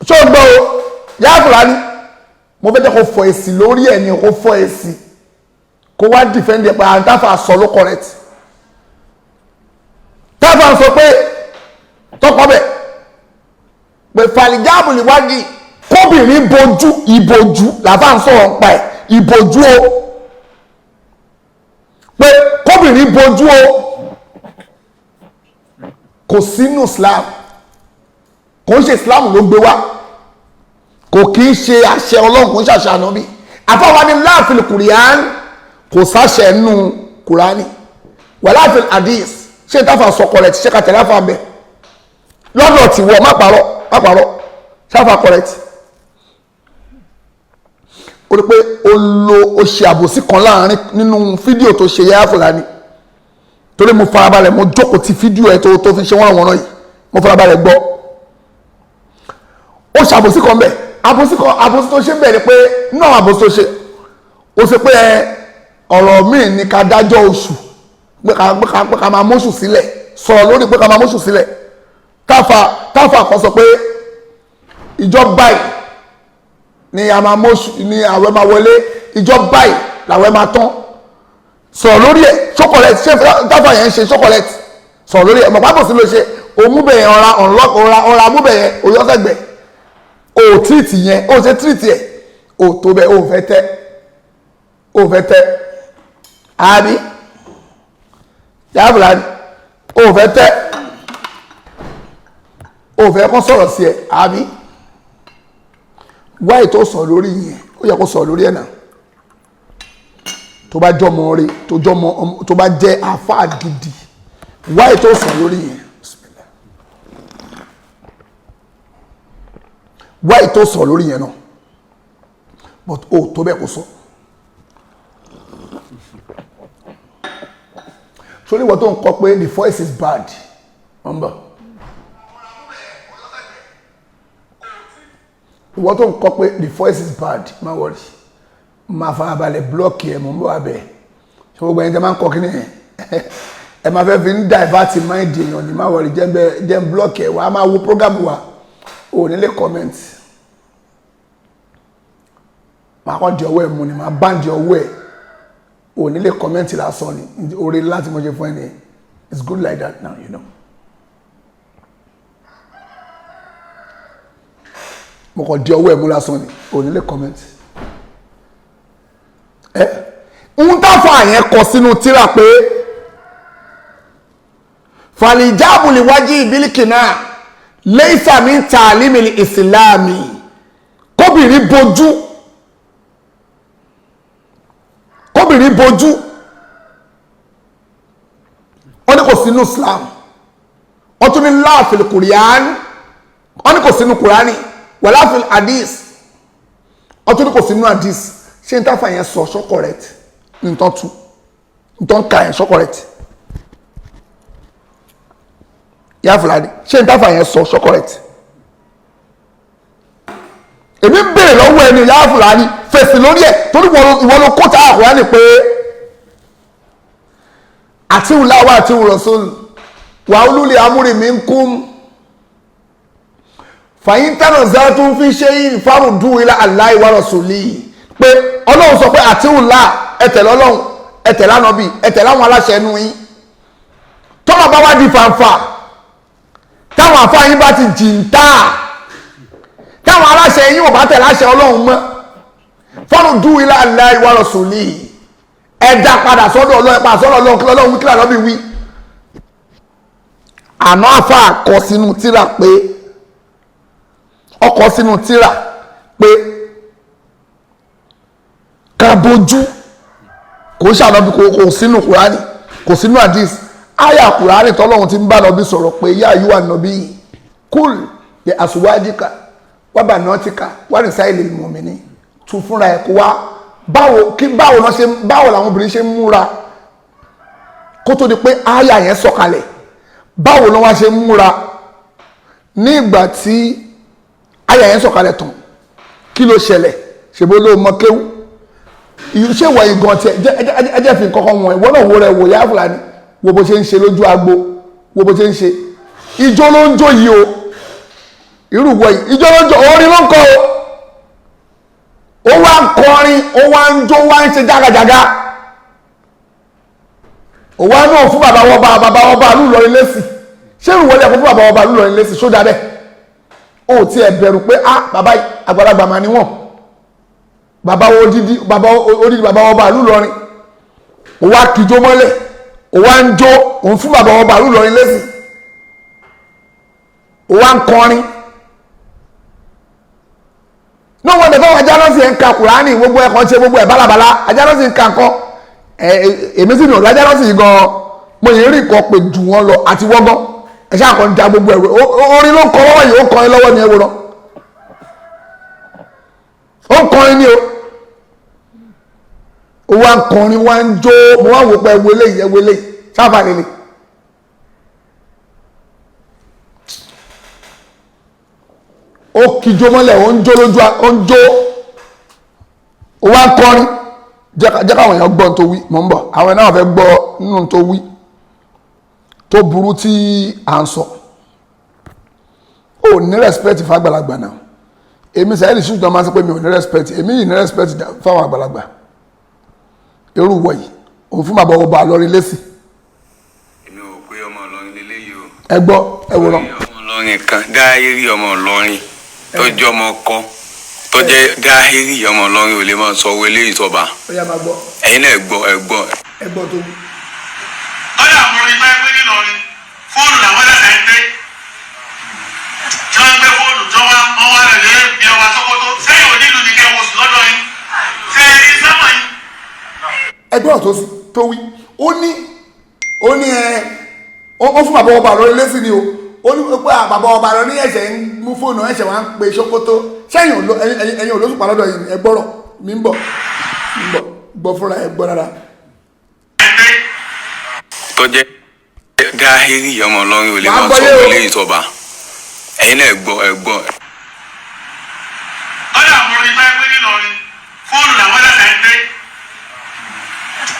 S1: ṣó gbọ́ o yá Fúlàní mo fẹ́ jẹ́ kó fọ èsì lórí ẹ̀ ni kó fọ èsì kó wá defend ẹ̀ pé àwọn táfà sọ ló correct. Táfà sọ pé tọkọ bẹ̀ pé fàlìjáàbù níwájú kóbìnrin bojú ìbojú làbá ń sọ̀rọ̀ ń pa ẹ̀ ìbojú o pé kóbìnrin bojú o kò sínú Islam, kò ń ṣe Islam ló gbé wá, kò kì í ṣe àṣẹ Ọlọ́run, kò ń ṣàṣẹ ànábì. Àfọwọ́ ni láàfin kùrìán kò sáṣẹ nù kùránì wà láàfin hadith. Ṣé n táfà sọ correct? Ṣé ká tẹ̀lé àfà mẹ́ lọ́dọ̀ tí wọ́n má parọ́, má parọ́, ṣáfà correct? Ó rí pé ó lo ó ṣe àbòsí kan láàrin nínú fídíò tó ṣe Yahya Fulani, torí mo farabalẹ̀, mo jókòó ti fídíò ẹ̀ tó fi ṣe wọ́n wọ̀nà yìí, mo farabalẹ̀ gbọ́. Ó ṣe àbòsí kan bẹ́ẹ̀, àbòsí kan, àbòsí tó ṣe bẹ́ẹ̀ ni pé náà àbòsí tó ṣe ó ṣe pé ọ̀rọ̀ míì ní ká dájọ́ oṣù pé ká máa móṣù sílẹ̀, sọ̀rọ̀ lórí pé ká máa móṣù sílẹ̀. Táfà kan sọ pé ìjọ báyìí ni a máa móṣù ni àwẹ̀ máa wọlé, ìjọ báyìí làwẹ̀ máa tán. Sọ̀rọ̀ lórí ẹ̀ chocolate, ṣé táfà yẹn ń ṣe chocolate? Sọ̀rọ̀ lórí ẹ̀ mọ̀ pápọ̀ sí ló ṣe òmùbẹ̀yẹn ọ̀ra ọ̀ra ọ̀ra amúbẹ̀yẹn òyọ́sẹ̀gbẹ̀ o tírìtì yẹn, o ṣe tírìtì ẹ̀ o tó bẹ́ẹ̀, o fẹ́ tẹ́, o fẹ́ tẹ́ àbí Yahya Fulani o fẹ́ tẹ́, o fẹ́ kọ́ sọ̀rọ̀ sí ẹ àbí wáyé tó sọ̀rọ̀ lórí yẹn, ó yẹ kó sọ̀rọ̀ lórí ẹ̀ náà. Tó bá jọmọ rẹ, tó jọmọ, tó bá jẹ́ àfáà gidi, wáyé tó sọ̀rọ̀ lórí yẹn, wáyé tó sọ̀rọ̀ lórí yẹn náà, but o tó bẹ́ẹ̀ kó sọ. Sórí ìwọ tó ń kọ pé the voice is bad, number ìwọ tó ń kọ pé the voice is bad, má worry, máa farabalẹ̀ blọ́ọ̀kì ẹ̀ mọ̀ ń bọ̀ abẹ́. Ṣé gbogbo ẹni tẹ́ máa ń kọ kíní yẹn ẹ máa fẹ́ fi ń divert mind èèyàn ní, má worry, jẹ́ ń blọ́ọ̀kì ẹ̀ wá, máa wo program wa, ò ní lè comment. Máa kọ́ di ọwọ́ ẹ̀ mú ni, máa bá di ọwọ́ ẹ̀, ò ní lè comment lásán ni. Oore láti mo ṣe fún ẹ ni. It's good like that now, you know. Mo kàn di ọwọ́ ẹ̀ mú lásán ni, ò ní lè comment. Ẹ ń táfà yẹn kọ sínú tírà pé fàlìjáàbù lè wájú ìbílíkì náà lẹ́yìnsà mi ń ta àlímìlì ìsìláàmì, kóbìnrin bojú, kóbìnrin bojú, wọ́n ní kò sínú Islam, wọ́n tún ní láàfin kùrìán, wọ́n ní kò sínú kùránì, wà láàfin hadith, wọ́n tún ní kò sínú hadith. Ṣé n táfà yẹn sọ ṣọ correct? Nǹkan tú nǹkan ka yẹn ṣọ correct? Yahya Fulani, ṣé n táfà yẹn sọ ṣọ correct? Èmi ń béèrè lọ́wọ́ ẹni Yahya Fulani, fèsì lórí ẹ̀, torí ìwọ ló kó tá àkùránì pé àti ìwúláwà àti ìwúrọ̀sọ́lù wà ulul amri minkum fàyín tánà zátún fi ṣe yìí fárùndú ila Allahi wa rasulihi, pé Ọlọ́run sọ pé àti ìwúlá ẹ tẹ̀lé Ọlọ́run, ẹ tẹ̀lé Ànábì, ẹ tẹ̀lé àwọn aláṣẹ ẹnu yín. Tọ́lọ̀ bá wá di fàǹfà, táwọn àfáà yín bá ti jìntà, táwọn aláṣẹ yín ò bá tẹ̀lé àṣẹ Ọlọ́run mọ́, fárùndú ila Allahi wa rasulihi, ẹ dá padà sọ́dọ̀ Ọlọ́run, ẹ padà sọ́dọ̀ Ọlọ́run, kí Ọlọ́run wí, kí Ànábì wí. Àná àfáà kọ sínú tírà pé ọkọ sínú tírà pé ká bójú, kò ṣàlọ́bí, kò sínú kùránì, kò sínú hadith. Àyà kùránì tọ́lọ́run ti ń bá nọbí sọ̀rọ̀ pé yá àyíwá nọbí kúl lè àsùwájíkà wà bànátìkà wà ní sáìlì mùmíní, tún fúnra ẹ̀ kó wá báwo kí báwo náà ṣe báwo làwọn obìnrin ṣe ń múra kó tó di pé àyà yẹn sọ̀kalẹ̀, báwo ló wá ṣe ń múra ní ìgbà tí àyà yẹn sọ̀kalẹ̀ tán, kí ló ṣẹlẹ̀? Ṣèbó ló mọ kéwú Ṣé ìwọ ìgàn tiẹ̀ ẹ jẹ́ fi nǹkan kan wọ̀n? Ìwọ náà wo rẹ̀ wò, Yahya Fulani, wo bó ṣe ń ṣe lójú agbo, wo bó ṣe ń ṣe. Ijó ló ń jó yìí o. Irú ìwọ yìí, ijó ló ń jó, orin ló ń kọ o. Ó wá ń kọrin, ó wá ń jó, wá ń ṣe jágajàga. Ó wá náà fún bàbá wọn bá bàbá wọn bá Ìlọrin lẹ́sì. Ṣé ìwọ lẹ́kọ̀ọ́ fún bàbá wọn bá Ìlọrin lẹ́sì? Ṣó dáa bẹ́ẹ̀? Ó tiẹ̀ bẹ̀rù pé ah, bàbá àgbàlagbà máa ní wọ́n, bàbá odidi, bàbá odidi, bàbá ọba Ìlọrin. Ó wá kíjó mọ́lẹ̀, ó wá ń jó, òun fún bàbá ọba Ìlọrin lẹ́sì, ó wá ń kọrin. Ní wọn dẹ̀fọ́ Ajánásì ẹ̀ ń ka Kùránì, gbogbo ẹ̀ kàn ṣe gbogbo ẹ̀ bálabàlá. Ajánásì ń ka nǹkan ẹ̀. Èmi sì ní ọ̀dọ̀ Ajánásì yìí gan, mo yìí rí nǹkan pé jù wọ́n lọ àti wọ́gán. Ẹ̀ ṣáà kàn da gbogbo ẹ̀rọ. Orin ló ń kọ lọ́wọ́ yìí, ó kọrin lọ́wọ́ ni. Ẹ wò lọ, ó ń kọrin ní o. Ó wá ń kọrin, wá ń jó. Mo wá wò pé ẹ wo eléyìí, ẹ wo eléyìí, sáfà lélẹ̀. Ó kíjó mọ́lẹ̀, ó ń jó lójú, ó ń jó, ó wá ń kọrin. Jẹ́ káwọn èèyàn gbọ́ tó wí. Mò ń bọ̀, àwọn náà fẹ́ gbọ́ nínú tó wí tó burú tí à ń sọ. Ó ní respect fàgbàlagbà náà. Èmi Saheed Shittu máa ń sọ pé mi ò ní respect. Èmi yìí ní respect fáwọn àgbàlagbà. Irú wọ̀ yìí, òun fún bàbá ọba Ìlọrin lẹ́sì.
S2: Èmi ò pé ọmọ Ìlọrin lélẹ́yìí o.
S1: Ẹ gbọ́, ẹ wòran.
S2: Ọmọ Ìlọrin kan dáhìrì, ọmọ Ìlọrin tó jẹ́ ọmọ ọkọ, tó jẹ́ dáhìrì, ọmọ Ìlọrin ò lè máa sọ owó eléyìí sọba.
S1: Ó yá, máa gbọ́.
S2: Ẹ̀yin náà gbọ́, ẹ gbọ́.
S1: Ẹ gbọ́ tó wí.
S3: Ọ̀dà àwọn orin bá gbé nílọrin, fóònù làwọn ẹ̀sẹ̀ ń gbé tí wọ́n ń gbé fóònù tí wọ́n wá lè lè bí ọba Sókótó sẹ́yìn onílù ní kẹ́ wọ́n sùn lọ́dọ̀ yín sẹ́yìn ní sẹ́mọ̀ yín.
S1: Ẹgbẹ́ ọ̀tọ̀ tó wí, ó ní ẹ ó fún bàbá ọba Ìlọrin lẹ́sìn ni o. Ó ní pé bàbá ọba Ìlọrin ẹ̀ṣẹ̀ ń mú fóònù, ẹ̀ṣẹ̀ wá ń pe Sókótó sẹ́yìn. Ẹ̀yin olóṣùpá lọ́dọ̀ yìí. Ẹ gbọ́rọ̀ mi ń bọ̀, mi ń bọ̀. Gbọ́ fúnra ẹ, gbọ́ dáadáa.
S2: Tó jẹ́ dáhìrì, ọmọ Ìlọrin ò lè
S1: Wàá
S2: máa
S1: gbọ́
S2: sọ
S1: yé
S2: owó
S1: o.
S2: eléyìí sọba. Ẹ̀yin náà gbọ́, ẹ gbọ́.
S3: Ọ̀dà àwọn orin bá gbé nílọrin, fóònù làwọn ẹ̀sẹ̀ ń gbé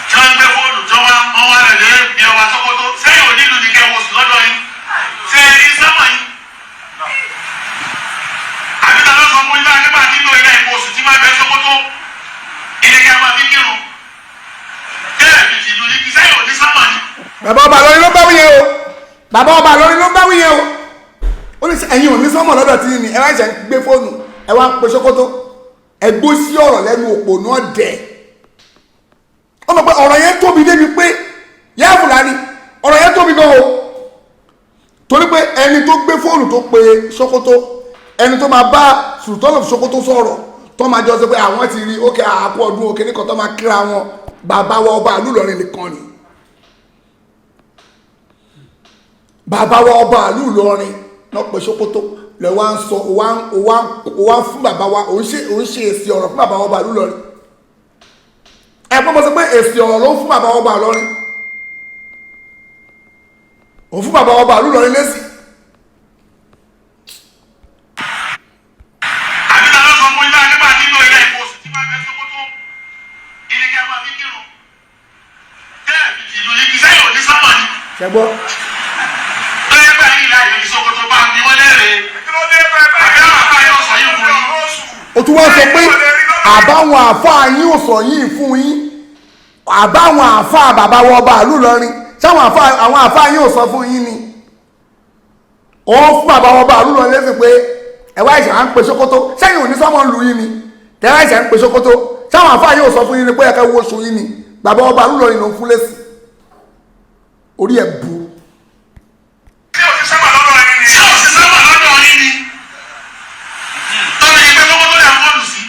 S3: tí wọ́n ń gbé fóònù tí wọ́n wá lè lè bí ọba Sókótó sẹ́yìn onílù ní kẹ́ wọ́n sùn lọ́dọ̀ yín sẹ́yìn ní sẹ́mọ̀ yín. Àbí ta ló sọ fún yín bá nípa nílò ilé ìkó oṣù tí máa bẹ Sókótó ilé kí a máa fi kírun bẹ́ẹ̀ fi tìlú yìí sẹ́yìn òní sẹ́mọ̀ yín.
S1: Bàbá ọba Ìlọrin ló bá wí yẹn o. Bàbá ọba Ìlọrin ló bá wí yẹn o. Ó ní ẹ̀yin ò ní sọ́mọ̀ lọ́dọ̀ tí ní ẹ wá ṣe ń gbé fóònù, ẹ wá ń pe Sókótó. Ẹ gbó sí ọ̀rọ̀ lẹ́nu òpònú ọ̀dẹ̀. Ó mọ̀ pé ọ̀rọ̀ yẹn tóbi débi pé Yahya Fulani, ọ̀rọ̀ yẹn tóbi gan o, torí pé ẹni tó gbé fóònù tó pe Sókótó, ẹni tó máa bá Sultan of Sókótó sọ̀rọ̀, tó máa jọ sọ pé àwọn ti rí ókè àpò ọdún òkè nìkan, tó máa kíra wọn, bàbá wa ọba ìlú Ìlọrin nìkan ni. Bàbá wa ọba ìlú Ìlọrin náà pé Sókótó lẹ wá ń sọ, wá ń fún bàbá wa, òun ṣe èsì ọ̀rọ̀ fún bàbá wa ọba ìlú Ìlọrin. Ẹ pọ́n mọ́ sọ pé èsì ọ̀rọ̀ ló ń fún bàbá wa ọba Ìlọrin, òun fún bàbá wa ọba ìlú Ìlọrin lésì.
S3: Àbí ta ló sọ fún yín bá nípa nílò ilé ìkó oṣù tí máa bẹ Sókótó ilé kí a máa fi kírun bẹ́ẹ̀ fi tìlú yìí sẹ́yìn òní sẹ́mọ̀ yín.
S1: Ṣẹgbọ́.
S3: Lọ́yẹ́ pé ayé ìlà ìlú Sókótó bá ń bí wọ́n léèrè àbí àwọn àbá yóò sọ yìí fún yín.
S1: O tún wá sọ pé àbáwọn àáfàá yín ò sọ yìí fún yín, àbáwọn àáfàá bàbá wa ọba ìlú Ìlọrin, sáwọn àáfàá, àwọn àáfàá yín ò sọ fún yín ni. Ó fún bàbá wa ọba ìlú Ìlọrin lẹ́sìn pé ẹ wá ìṣẹ̀ à ń pe Sókótó sẹ́yìn òní sọ́mọ́ ń lu yín ni. Tẹ́wá ìṣẹ̀ ń pe Sókótó, sáwọn àáfàá yín ò sọ fún yín ni pé ẹ̀ka wo oṣù yín ni. Bàbá ọba ìlú Ìlọrin ló ń fún lẹ́sìn. Orí ẹ̀ bu.
S3: Ṣé o ti sábà lọ́dọ̀ yín ni? Ṣé o ti sábà lọ́dọ̀ yín ni? Tọ́lá yìí pé Sókótó lè fọ́ọ̀lù sí.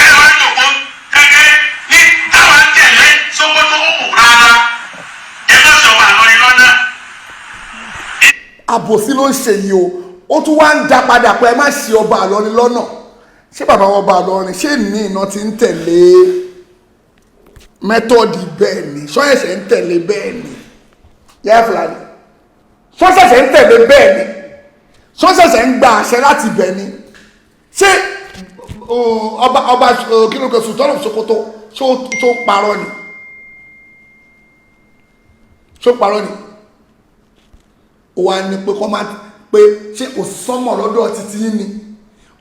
S3: Ẹ wá ń jòkó gẹ́gẹ́ ní táwa ń tẹ̀lé Sókótó ó mú rárá. Ẹ má sọ wà lọ́rin lọ́nà.
S1: Àbòsí ló ń ṣe yìí o. Ó tún wá ń dá padà pé ẹ má ṣe ọba Ìlọrin lọ́nà. Ṣé bàbá wọn ọba Ìlọrin ṣé ní iná ti ń tẹ̀lé method bẹ́ẹ̀ ni? Ṣọ́yẹ̀ṣẹ̀ ń tẹ̀lé bẹ́ẹ̀ ni, Yahya Fulani? Ṣọ́ṣẹ̀ṣẹ̀ ń tẹ̀lé bẹ́ẹ̀ ni? Ṣọ́ṣẹ̀ṣẹ̀ ń gba àṣẹ láti bẹ̀ ni? Ṣé Ọba ọba kí ló kọ Sultan of Sokoto, ṣó parọ́ ni? Ṣó parọ́ ni? Ó wá ní pé kọ́ máa pé ṣé kò sọ́mọ̀ lọ́dọ̀ títí yín ni?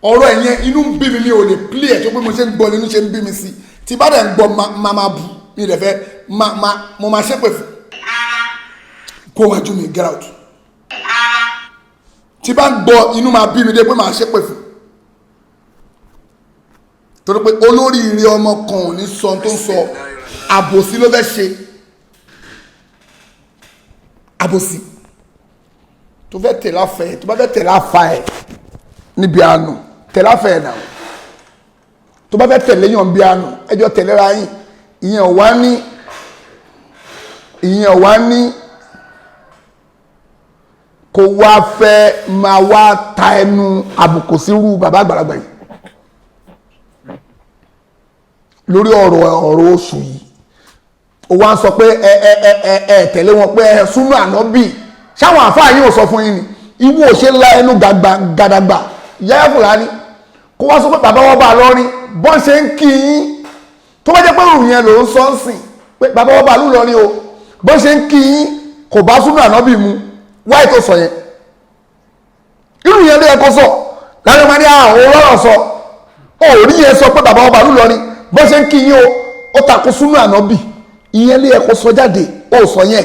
S1: Ọ̀rọ̀ ẹ̀ yẹn, inú ń bí mi. Mi ò lè play ẹ̀ tó pé mo ṣe ń gbọ́ nínú ṣe ń bí mi sí. Tí bá dẹ̀ ń gbọ́, máa bù mi rẹ̀ fẹ́ máa mo máa ṣépè fún kó wájú mi. Get out. Tí bá ń gbọ́, inú máa bí mi dé pé máa ṣépè fún, torí pé olóríire ọmọ kan ò ní sọ tó ń sọ. Àbòsí ló fẹ́ ṣe, àbòsí tó fẹ́ tẹ̀lé afẹ́. Tó bá fẹ́ tẹ̀lé afa ẹ̀ níbi àánú, tẹ̀lé afẹ́ ẹ̀ náà. Tó bá fẹ́ tẹ̀lé yàn bí àánú, ẹjọ́ tẹ̀léra yín. Ìyẹn ò wá ní, ìyẹn ò wá ní kó wá fẹ́ máa wá ta ẹnu àbùkù sírú bàbá àgbàlagbà yìí lórí ọ̀rọ̀ oṣù yìí. Ó wá ń sọ pé ẹ ẹ ẹ ẹ ẹ tẹ̀lé wọn, pé ẹ súnú ànábì. Ṣáwọn àfáà yìí ò sọ fún yín ni? Ìwọ ò ṣe ńlá ẹnu gàgbà gàdàgbà Yáyá Fúlàní kó wá sọ pé bàbá wọn bá lọrin bọ́n ṣe ń kí yín. Tó bá jẹ́ pé òun yẹn ló ń sọ ń sìn pé bàbá wọn bá lù lọrin o, bọ́n ṣe ń kí yín kò bá súnú ànábì mu, wáyé tó sọ yẹn, irú yẹn ló yẹ kó sọ láti máa ní àwọn ọlọ́rọ̀ sọ. Ó rí yẹn sọ pé bàbá wọn bá lù lọrin, bọ́n ṣe ń kí yín o, ó takò súnú ànábì. Ìyẹn ló yẹ kó sọ jáde. Ó sọ yẹn,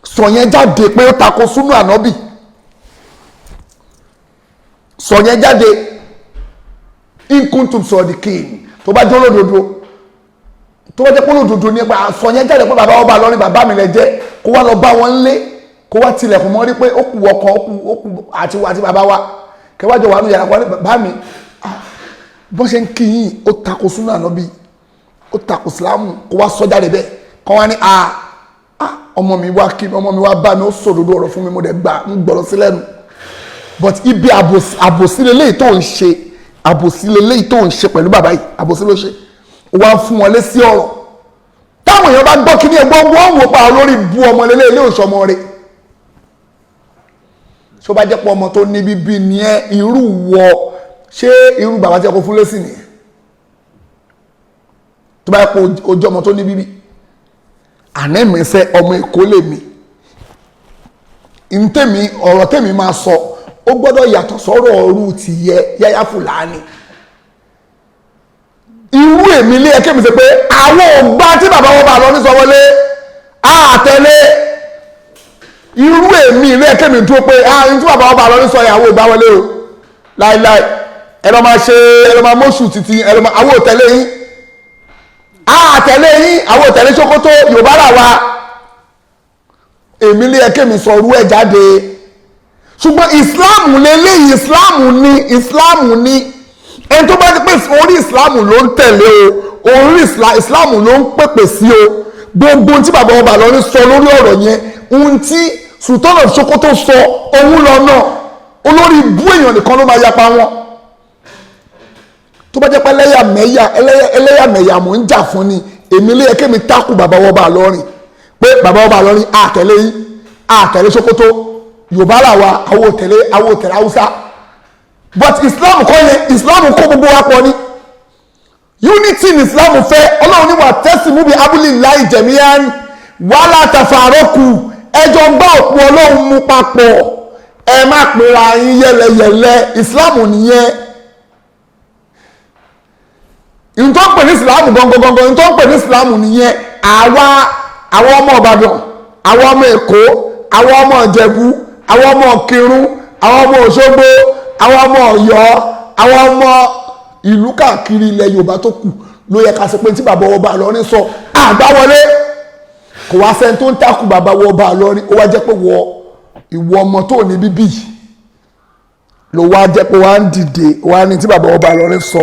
S1: sọ yẹn jáde pé ó takò súnú ànábì. Sọ yẹn jáde in kuntum sadiqin. Tó bá jẹ́ olódodo, tó bá jẹ́ pé olódodo nípa, sọ yẹn jáde pé bàbá ọba lọ́rin, bàbá mi lẹ jẹ́. Kó wá lọ bá wọn lé, kó wá tilẹ̀kùn mọ́ rí pé ó kù ọkàn, ó kù àti bàbá wa kẹwàjọ wà nù yàrá kan ní bàbá mi. Bọ́n ṣe ń kí yín, ó takò súnú ànábì, ó takò sílámù. Kó wá sọ jáde bẹ́ẹ̀, kọ́ wá ní a ọmọ mi wá kí ọmọ mi wá bá mi, ó sòdodo ọ̀rọ̀ fún mi, mo dẹ̀ gbà ń gbọ́rọ̀ sí lẹ́nu. But ibi àbòsí leléyìí tó ń ṣe, àbòsí leléyìí tó ń ṣe pẹ̀lú bàbá yìí. Àbòsí ló ṣe. Ó wá fún wọn lésì ọ̀rọ̀ táwọn èèyàn bá gbọ́ kíní ẹgbọ́n, wọ́n wò pa olórí bu ọmọ lélẹ́ ilé òṣọmọ rẹ̀. Ṣó bá jẹ́ pé ọmọ tó ní bíbí ni ẹ, irú wọ, ṣé irú bàbá tí ẹ kó fún lésì nìyẹn? Tó bá yẹ pé ojú ọmọ tó ní bíbí ànẹ́mẹsẹ̀, ọmọ Èkó lèmi ntẹ́mi, ọ̀rọ̀ tẹ́mi máa sọ, ó gbọ́dọ̀ yàtọ̀ sọ́rọ̀ ọ̀rú ti yẹ Yáyá Fúlàní. Irú èmi lé ẹkẹ́ mi sọ pé àwọn ògbà tí bàbá wọn bá lọ ní sọwọlé àtẹlé. Irú èmi ilé ẹkẹ́ mi dúró pé ààrin tí bàbá wọn bá lọ ní sọ yẹn, àwọn ògbà wọlé o láíláí. Ẹ lọ máa ṣe, ẹ lọ máa mọ́ṣù títí, ẹ lọ máa, àwọn òtẹ̀lé yín, àtẹ̀lé yín, àwọn òtẹ̀lé Sókótó. Yorùbá là wa. Èmi lé ẹkẹ́ mi sọ orú ẹ̀ jáde. Ṣùgbọ́n Islam lélẹ́yìí, Islam ni, Islam ni. Ẹni tó bá ti pè orí Islam ló ń tẹ̀lé o, orí Islam ló ń pèpè sí o. Gbogbo tí bàbá ọba lọ ní sọ lórí ọ̀rọ̀ yẹn, ohun tí Sultan of Sokoto sọ, òun lọ náà. Olórí ibú èèyàn nìkan ló máa yapa wọn. Tó bá jẹ́ pé ẹlẹ́yàmẹ̀yà, ẹlẹ́yàmẹ̀yà mò ń jà fún ni, èmi lé ẹkẹ́ mi tákù bàbá ọba lọ́rìn pé bàbá ọba lọ́rìn, àtẹ̀lé yín, àtẹ̀lé Sokoto. Yorùbá làwa, àwọn òtẹ̀lé, àwọn òtẹ̀lé Haúsá. But Islam kọ́ yẹn. Islam kó gbogbo wa pọ̀ ni. Unity ní Islam fẹ́. Ọlọ́run ní wa'tasimu bi hablillahi jami'an wala tafarraqu. Ẹjọ́ gbá òpó Ọlọ́run mú papọ̀, ẹ má pera yín yẹlẹyẹlẹ. Islam nìyẹn. Ìyẹn tó ń pè ní Islam gangan gangan, ìyẹn tó ń pè ní Islam nìyẹn. Àwa àwọn ọmọ Ìbàdàn, àwọn ọmọ Èkó, àwọn ọmọ Ìjẹ̀bú, àwọn ọmọ Ìkìrun, àwọn ọmọ Òṣogbo, àwọn ọmọ Ọ̀yọ́, àwọn ọmọ ìlú káàkiri ilẹ̀ Yorùbá tó kù ló yẹ ká sọ pé tí bàbá ọba Ìlọrin sọ, àgbáwọlé. Kò wá sẹ́ni tó ń takù bàbá ọba Ìlọrin. Ó wá jẹ́ pé wọ ìwọ ọmọ tó ní bíbí ló wá jẹ́ pé wá ń dìde wá ní tí bàbá ọba Ìlọrin sọ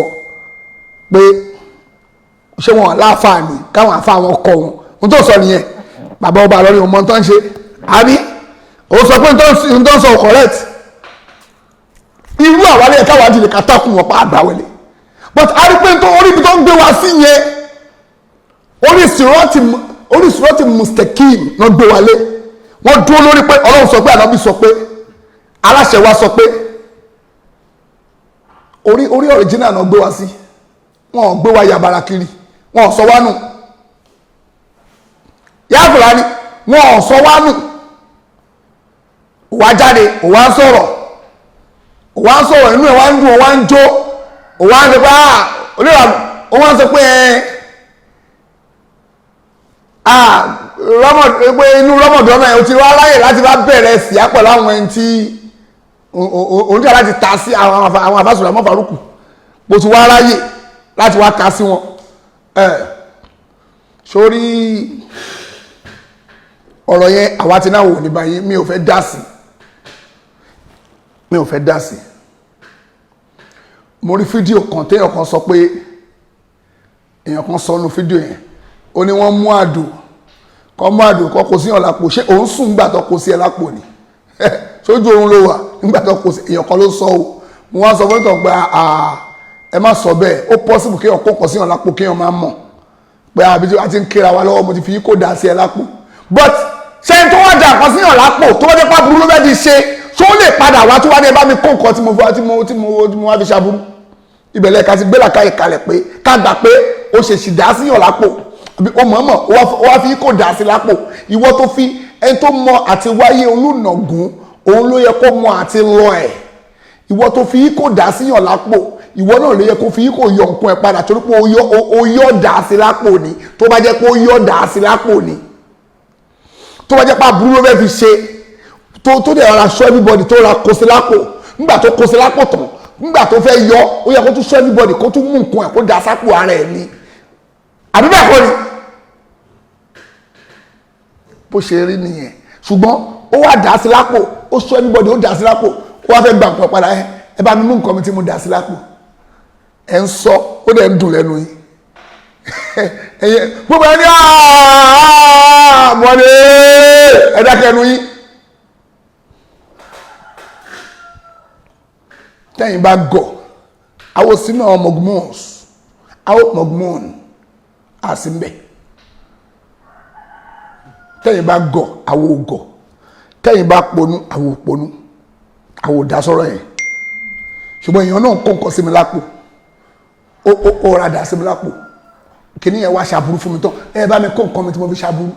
S1: pé ṣé wọn láǹfààní káwọn àfa wọn kọ wọn. Ohun tó sọ nìyẹn. Bàbá ọba Ìlọrin ọmọ tó ń ṣe, àbí ó sọ pé ohun tó ń sọ correct? Irú àwárí ẹ̀ káwá dìde ká takùn wọn pa àgbà wọlé. But a rí pé tó orí ibi tó ń gbé wa sí yẹn, orí sirati mustaqim náà gbé wa lé. Wọ́n dúró lórí pé Ọlọ́run sọ pé, Ànábì sọ pé, aláṣẹ wa sọ pé. Orí orí original náà gbé wa sí, wọn ò gbé wa yàbàrà kiri, wọn ò sọ wá nù. Yàgùrà ni wọn ò sọ wá nù. Wá jáde, wá ń sọ̀rọ̀, wá ń sọ̀rọ̀, inú ẹ̀ wá ń dùn, wá ń jó, wá ń sọ pé ah onírà, wá ń sọ pé ẹ ah pé inú rọmọdọ́nà ẹ̀ o ti wá ráyè láti bá bẹ̀rẹ̀ síyá pẹ̀lú àwọn ẹni tí òun tí a láti ta sí àwọn àfàsùrà mọ́ Faruku, bó ti wá ráyè láti wá ta sí wọn. Ẹ̀ sórí ọ̀rọ̀ yẹn, àwa ti náà wò ní báyìí. Mi ò fẹ́ dá sí, mi ò fẹ́ dá sí. Mo rí fídíò kan téèyàn kan sọ pé, èèyàn kan sọ nínú fídíò yẹn, ó ní wọ́n mú àdó kọ́, mú àdó kọ́ kó síyàn lápò. Ṣé òun sùn nígbà tó kó sí ẹ lápò ni? Sójú oorun ló wà nígbà tó kó sí? Èèyàn kan ló sọ o. Mo wá sọ fún ìtàn pé ẹ má sọ bẹ́ẹ̀. Ó possible kéèyàn kó kọ́ síyàn lápò, kéèyàn má mọ̀ pé àbí tí a ti ń kéra wa lọ́wọ́, mo ti fi kó dà sí ẹ lápò. But ṣé n tó wá dà nǹkan síyàn lápò, tó wá jẹ́ pàbùrú ló fẹ́ di ṣe, tó lè padà wá tó wá ní ẹ bá mi kó nǹkan tí mo tí mo tí mo tí mo wá fi ṣàbúrú? Ìbẹ̀lẹ̀ ká ti gbé làkàyè kalẹ̀ pé ká gbà pé ó ṣe sì dá síyàn lápò, àbí ó mọ̀ọ́mọ̀ ó wá fi kò dá sí lápò. Ìwọ tó fi ẹni tó mọ àti wáyé olùnàgún, òun ló yẹ kó mọ àti lọ ẹ̀. Ìwọ tó fi kò dá síyàn lápò, ìwọ náà ló yẹ kó fi kò yọ nǹkan ẹ̀ padà, torí pé ó yọ dá sí lápò ni. Tó bá jẹ́ pé ó yọ dá sí lápò ni, tó bá jẹ́ pé àbúrò ló fẹ́ fi ṣe, tó dẹ̀ ra sọ everybody tó ra kó sí lápò, nígbà tó kó sí lápò tán, nígbà tó fẹ́ yọ, ó yẹ kó tún sọ everybody, kó tún mú nǹkan ẹ̀ kó dá sápò ara ẹ̀ ni, àbí bẹ́ẹ̀ kọ́ ni? Bó ṣe rí nìyẹn. Ṣùgbọ́n ó wá dá sí lápò, ó sọ everybody, ó dá sí lápò, ó wá fẹ́ gba nǹkan padà. Ẹ bá mi mú nǹkan mi tí mo dá sí lápò. Ẹ ń sọ, ó dẹ̀ ń dùn lẹ́nu yín. Ẹ̀yẹ gbogbo ẹni mọ̀lẹ́, ẹ dákẹ́ ẹnu yín. Tẹ́yìn bá gọ̀, àwọn sínú àwọn mọ̀gbọ́n, àwọn mọ̀gbọ́n àsìmbẹ̀. Tẹ́yìn bá gọ̀, àwọn ò gọ̀. Tẹ́yìn bá ponú, àwọn ò ponú. Àwọn ò dá sọ́rọ̀ yẹn. Ṣùgbọ́n èèyàn náà kó nǹkan sí mi lápò, ó ra dà sí mi lápò, kìíní yẹn wá ṣàbúrú fún mi tán, ẹ bá mi kó nǹkan mi tí mo fi ṣàbúrú,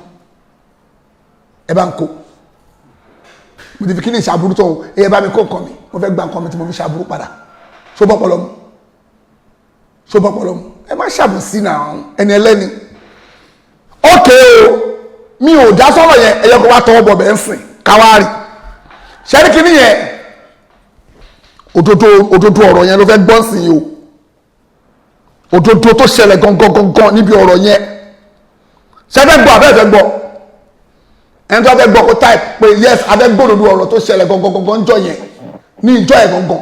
S1: ẹ bá ń kó. Mo ti fi kíní ṣàbúrú tán o, ẹ bá mi kó nǹkan mi, mo fẹ́ gba nǹkan mi tí mo fi ṣàbúrú padà. Ṣó bọ́ pọlọ mu? Ṣó bọ́ pọlọ mu? Ẹ má ṣàbùsí náà, ẹni ẹlẹ́ni. Ókè o, mi ò dá sọ́rọ̀ yẹn. Ẹ̀yẹ kó wá tọwọ́ bọ̀ bẹ́ẹ̀ ń sìn káwárì ṣẹ́rí kíní yẹn. Òdodo, òdodo ọ̀rọ̀ yẹn ló fẹ́ gbọ́n sí i o. Òdodo tó ṣẹlẹ̀ gangan gangan níbi ọ̀rọ̀ yẹn, ṣẹfẹ́ gbọ́ abẹ́ fẹ́ gbọ́? Ẹni tó fẹ́ gbọ́, kó type pé yes, abẹ́ gbódòdó ọ̀rọ̀ tó ṣẹlẹ̀ gangan gangan ńjọ́ yẹn, ní ìjọ yẹn gangan.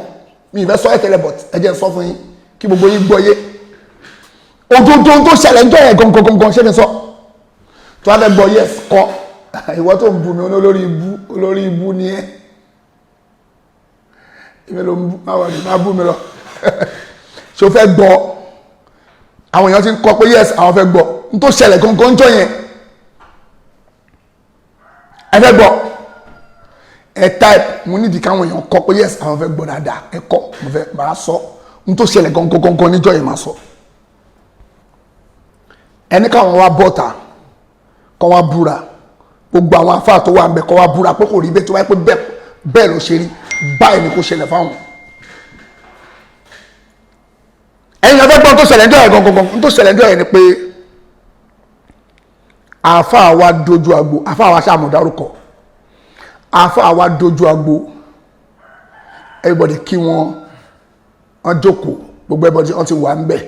S1: Mi ì fẹ́ sọ ẹ̀ tẹ́lẹ̀, but ẹ jẹ́ n sọ fún yín kí gbogbo yín gbọ́ yé. Òdodo tó ṣẹlẹ̀ ńjọ́ yẹn gangan gangan, ṣé kí n sọ? Tó wá fẹ́ gbọ́, yes kọ́. Ìwọ tó ń bu mi, olórí ibú, olórí ibú ni ẹ. Ìwé ló ń bú, má wọlé, má bú mi lọ. Ṣé o fẹ́ gbọ́? Àwọn èèyàn ti ń kọ pé yes, àwọn fẹ́ gbọ́ n tó ṣẹlẹ̀ gangan ń jọ yẹn. Ẹ fẹ́ gbọ́, ẹ type. Mo nídìí káwọn èèyàn kọ pé yes, àwọn fẹ́ gbọ́ dáadáa. Ẹ kọ, mo fẹ́ máa sọ n tó ṣẹlẹ̀ gangan gangan níjọ́ yẹn, máa sọ. Ẹni káwọn wá bọ́ta, kọ́ wá búra, gbogbo àwọn afáà tó wà ń bẹ, kọ́ wá búra pé kò rí bẹ́ẹ̀. Tó wáyé pé bẹ́ẹ̀ bẹ́ẹ̀ ló ṣe rí, báyìí ni kò ṣẹlẹ̀ fáwọn. Ẹ̀yin ọ̀fẹ́ gbọ́n tó ṣẹlẹ̀ níjọ́ yẹn gangan. Tó ṣẹlẹ̀ níjọ́ yẹn ni pé àáfàá wa dojú agbo, àáfàá wa ṣàmù dárúkọ, àáfàá wa dojú agbo, everybody kí wọn, wọn jókòó, gbogbo everybody wọn ti wà ń bẹ̀.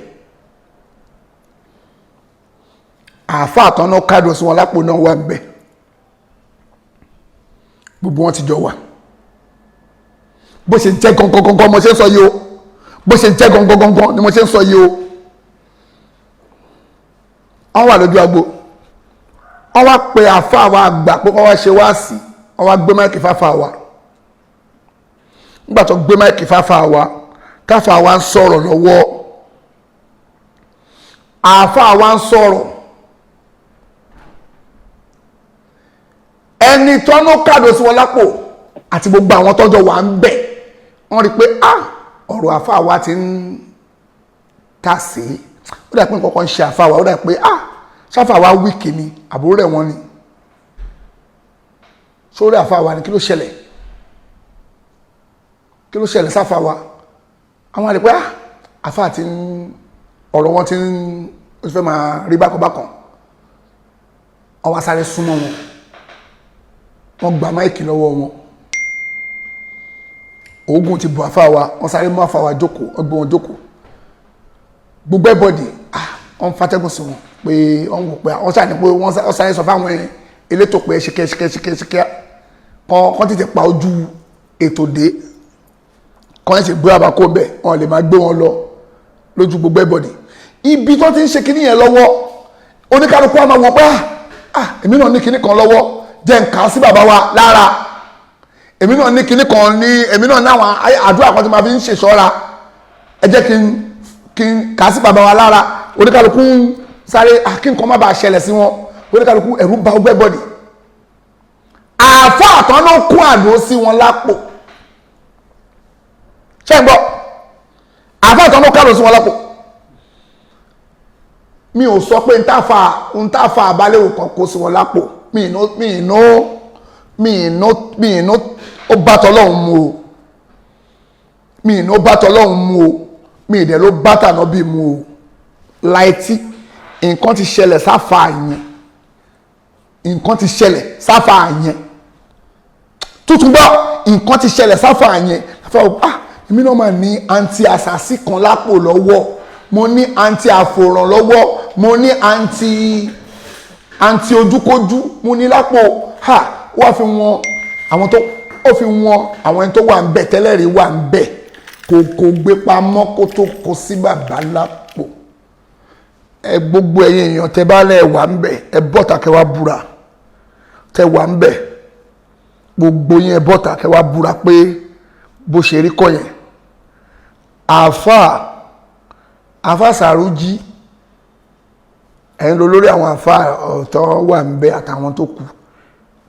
S1: Àáfàá tán náà kádùn sí wọn lápò náà wà ń bẹ̀, gbogbo wọn ti jọ wà. Bó ṣe jẹ́ gangan gangan mo ṣe ń sọ yìí o, bó ṣe jẹ́ gangan gangan ni mo ṣe ń sọ yìí o. Wọ́n wà lójú agbo, wọ́n wá pe àáfàá wa àgbà pé wọ́n wá ṣe wáàsí. Wọ́n wá gbé máìkì fáfáà wa. Nígbà tó gbé máìkì fáfáà wa, káfáà wa ń sọ̀rọ̀ lọ́wọ́, àáfàá wa ń sọ̀rọ̀, ẹni tọ́nú kàdó sí wọn lápò àti gbogbo àwọn tọ́jọ́ wà ń bẹ̀, wọ́n rí i pé ah, Ọ̀rọ̀ àfa wa ti ń tà sí, ó dà pé nǹkan kan ń ṣe àfa wa, ó dà pé ṣáfà wa weak ni, àbúrò rẹ̀ wọ́n ni sórí àfa wa ni. Kí ló ṣẹlẹ̀? Kí ló ṣẹlẹ̀ sáfà wa? Àwọn àdìpẹ́ àfa ti ń ọ̀rọ̀ wọn ti ń, ó ti fẹ́ máa rí bákan bákan. Wọ́n wá sáré súnmọ́ wọn, wọ́n gba mic lọ́wọ́ wọn. Oògùn ti bọ̀ àfa wa. Wọ́n sáré mú àfa wa jókòó, wọ́n gbé wọn jókòó. Gbogbo everybody wọ́n fatẹ́gùn sí wọn pé wọ́n wò pé wọ́n sáré pé wọ́n sáré sọ fáwọn elétò pé ṣíkẹ́ ṣíkẹ́ ṣíkẹ́ ṣíkẹ́ kọ́ tètè pa ojú ètò dé, kọ́ ẹ̀ sì gbé abakó bẹ́ẹ̀, wọ́n lè máa gbé wọn lọ lójú gbogbo everybody. Ibi tó ti ń ṣe kinní yẹn lọ́wọ́, oníkálukú wa máa wọ pé èmi náà ní kinní kan lọ́wọ́, jẹ́ n kà á sí bàbá wa lára. Èmi náà ní kinní kan ní, èmi náà ní àwọn àdúrà kan tí máa fi ń ṣèṣọ́ra, ẹ jẹ́ kí n kà á sí bàbá wa lára. Oníkálukú ń sáré kí nǹkan má bàa ṣẹlẹ̀ sí wọn. Oníkálukú, ẹ̀rù bà ọgbẹ́ bọ̀dì. Àáfà àtọ́ ló kún àdó sí wọn lápò. Ṣé ń gbọ́? Àáfà àtọ́ ló kún àdó sí wọn lápò. Mi ò sọ pé ntàfà àbálẹ̀wò kan kó sí wọn lápò. Mi ìnú ó bá tọlọ́hun mu o, mi ìnú ó bá tọlọ́hun mu o, mi ìdẹ̀ ló bá tànà bí mu o. Láìtí nǹkan ti ṣẹlẹ̀ sáfà yẹn, nǹkan ti ṣẹlẹ̀ sáfà yẹn tuntun gbọ́, nǹkan ti ṣẹlẹ̀ sáfà yẹn. Sáfà èmi náà máa ní anti àsàsí kan lápò lọ́wọ́, mo ní anti àfòràn lọ́wọ́, mo ní anti ojúkójú, mo ní lápò. Ha, ó wá fi wọn àwọn tó, ó fi wọn àwọn ẹni tó wà ń bẹ̀ tẹ́lẹ̀ rí wà ń bẹ̀, kò gbé pamọ́ kó tó kó sí bàbá lápò. Ẹ gbogbo ẹ̀yin èèyàn tẹ́ bá lẹ̀ wà ń bẹ̀, ẹ bọ́ta kẹ́ wá búra. Tẹ́ wà ń bẹ̀, gbogbo yín, ẹ bọ́ta kẹ́ wá búra pé bó ṣe rí kọ́ yẹn. Àáfàá Sàrújí, ẹ̀yin ló lórí àwọn àáfàá ọ̀tọ̀ wà ń bẹ̀ àtàwọn tó kù,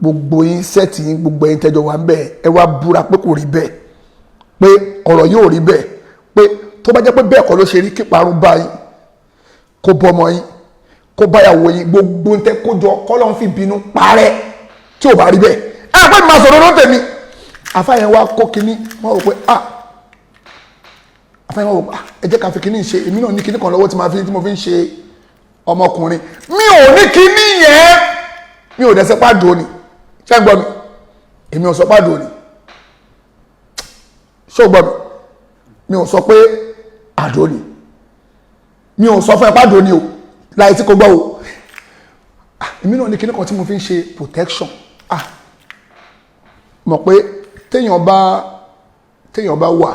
S1: gbogbo yín, set yín, gbogbo ẹ̀yin tẹ́jọ wà ń bẹ̀, ẹ wá búra pé kò rí bẹ́ẹ̀, pé ọ̀rọ̀ yóò rí bẹ́ẹ̀, pé tó bá jẹ́ pé bẹ́ẹ̀ kọ́ ló ṣe rí, kí parun bá yín, kó bọ́mọ yín, kó báyàwó yín, gbogbo ń tẹ́ kójọ, kọ́lọ́n fi bínú parẹ́ tí ò bá rí bẹ́ẹ̀. Ẹ pé mi máa sọ̀rọ̀ ló ń tèmi. Àfáà yẹn wá kó kinní, wọ́n rò pé àfáà yẹn wọ́n rò pé ẹ jẹ́ ká fi kinní ṣe. Èmi náà ní kinní kan lọ́wọ́ tí mo fi ń ṣe ọmọkùnrin. Mi ò ní kinní yẹn, mi ò dẹ́sẹ̀ pàdó ni. Ṣé ń gbọ́ mi? Èmi ò sọ pàdó ni. Ṣé o gbọ́ mi? Mi ò sọ pé àdó ni. Mi ò sọ fún ẹ pàdó ni o, láì tí kò gbọ́ o. Èmi náà ní kinní kan tí mo fi ń ṣe protection. Mọ̀ pé téèyàn bá wà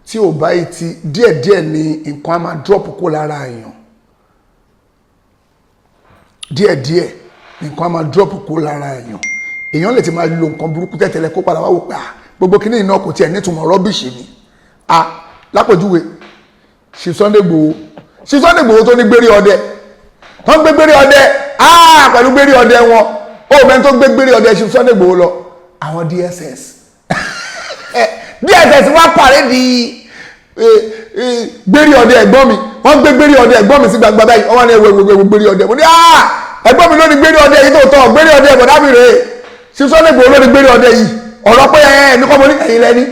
S1: tí ò bá yìí ti díẹ̀díẹ̀ ni nǹkan á máa drop kó lára èèyàn. Díẹ̀díẹ̀ nǹkan á máa drop kó lára èèyàn. Èèyàn lè ti máa lo nǹkan burúkú tẹ́tẹ́lẹ̀, kó padà wá wò pé gbogbo kíní iná kò tiẹ̀ nítumọ̀, rubbish ni. Lápèjúwe, Chief Sunday Igboho, Chief Sunday Igboho tó ní gbérí ọdẹ, tó ń gbé gbérí ọdẹ pẹ̀lú gbérí ọdẹ wọn, ó mẹ́ni tó gbé gbérí ọdẹ Chief Sunday Igboho lọ, àwọn DSS. DSS wá parade gbérí ọdẹ ẹ̀gbọ́n mi. Wọ́n gbé gbérí ọdẹ ẹ̀gbọ́n mi sí gbangba báyìí. Wọ́n wá ní ẹwọ ẹwọ gbérí ọdẹ. Mo ní ẹ̀gbọ́n mi ló ní gbérí ọdẹ yìí tó tọ́. Gbérí ọdẹ bọ̀dá mi rèé. Chief Sunday Igboho ló ní gbérí ọdẹ yìí. Ọ̀rọ̀ pé ẹ ní kọ́, mo ní ẹ̀yin lẹ́ni.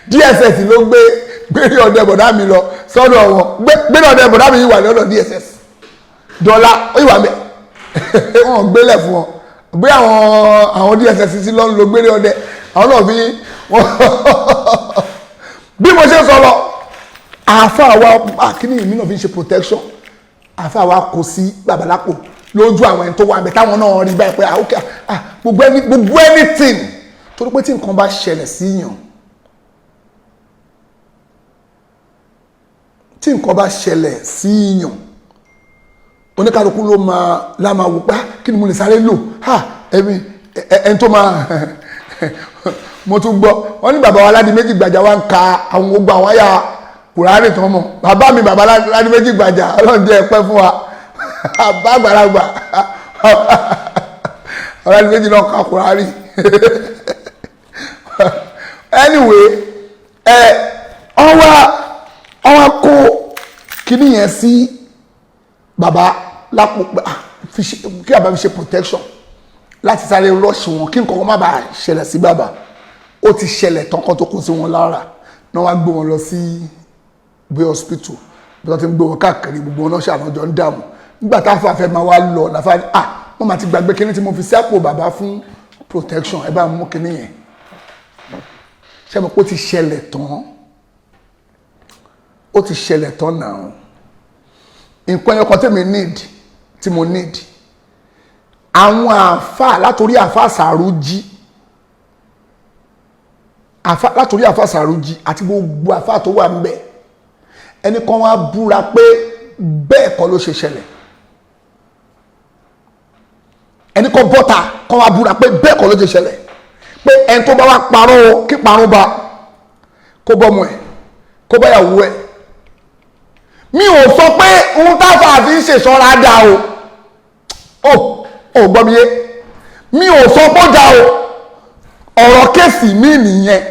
S1: DSS ló gbé gbérí ọdẹ bọ̀dá mi lọ sọ́dọ̀ wọn. Gbérí ọdẹ bọ̀dá mi yìí wà lọ́dọ̀ DSS dọ́là, ó yìí wà mẹ́. Wọn gbélẹ̀ fún wọn bí àwọn DSS ti lọ ń lo gbérí ọdẹ, àwọn náà fi wọn. Bí mo ṣe sọ lọ, àáfàá wa, àkíní mi náà fi ń ṣe protection. Àáfàá wa kò sí babalápo lójú àwọn ẹni tó wà bẹ, táwọn náà rí báyìí pé ok, gbogbo anything, torí pé tí nǹkan bá ṣẹlẹ̀ sí yàn, tí nǹkan bá ṣẹlẹ̀ sí yàn, oníkálukú ló máa lá máa wò pé kí ni mo lè sáré lò. Ha, ẹ̀mí ẹni tó máa, mo tún gbọ́ wọ́n ní bàbá wa Aládì Méjì Gbàjà wa ń ka àwọn gbogbo àwọn àyà Kùránì tán mọ̀. Bàbá mi, bàbá Aládì Méjì Gbàjà, Ọlọ́run jẹ́ ẹ pẹ́ fún wa. Bàbá àgbàlagbà Aládì Méjì náà ka Kùránì. Anyway, ẹ ọwọ́ kó kíní yẹn sí bàbá lápò pé, ah, kí bàbá fi ṣe protection láti sáré rush wọn, kí nǹkan kan má bàa ṣẹlẹ̀ sí bàbá. Ó ti ṣẹlẹ̀ tán kan tó kó sí wọn lára náà, wá gbé wọn lọ sí gbé hospital. Bí wọ́n ti ń gbé wọn káàkiri, gbogbo wọn náà ṣàlọ́jọ́ ń dààmú. Nígbà tá a fà fẹ́ máa wá lọ làfà, ah, wọ́n máa ti gbàgbé kíní tí mo fi sí àpò bàbá fún protection. Ẹ bá mú kíní yẹn. Ṣé mo kó ti ṣẹlẹ̀ tán? Ó ti ṣẹlẹ̀ tán náà. Nǹkan ẹyọ kan tèmi need, tí mo need, àwọn àáfà, látòrí àáfà Sàrújí, àáfà, látòrí àáfà Sàrújí àti gbogbo àáfà tó wà ń bẹ̀, ẹnì kan wá búra pé bẹ́ẹ̀ kọ́ ló ṣe ṣẹlẹ̀. Ẹnì kan bọ́ta kan wá búra pé bẹ́ẹ̀ kọ́ ló ṣe ṣẹlẹ̀, pé ẹni tó bá wá parọ́ o, kí parun ba kó bọ́mọ ẹ̀, kó báyàwó ẹ̀. Mi ò sọ pé ohun táfà fi ń ṣèṣọ́ra dá o. Ó ò gbọ́ mi yé? Mi ò sọ pé ó dá o. Ọ̀rọ̀ case mi nìyẹn.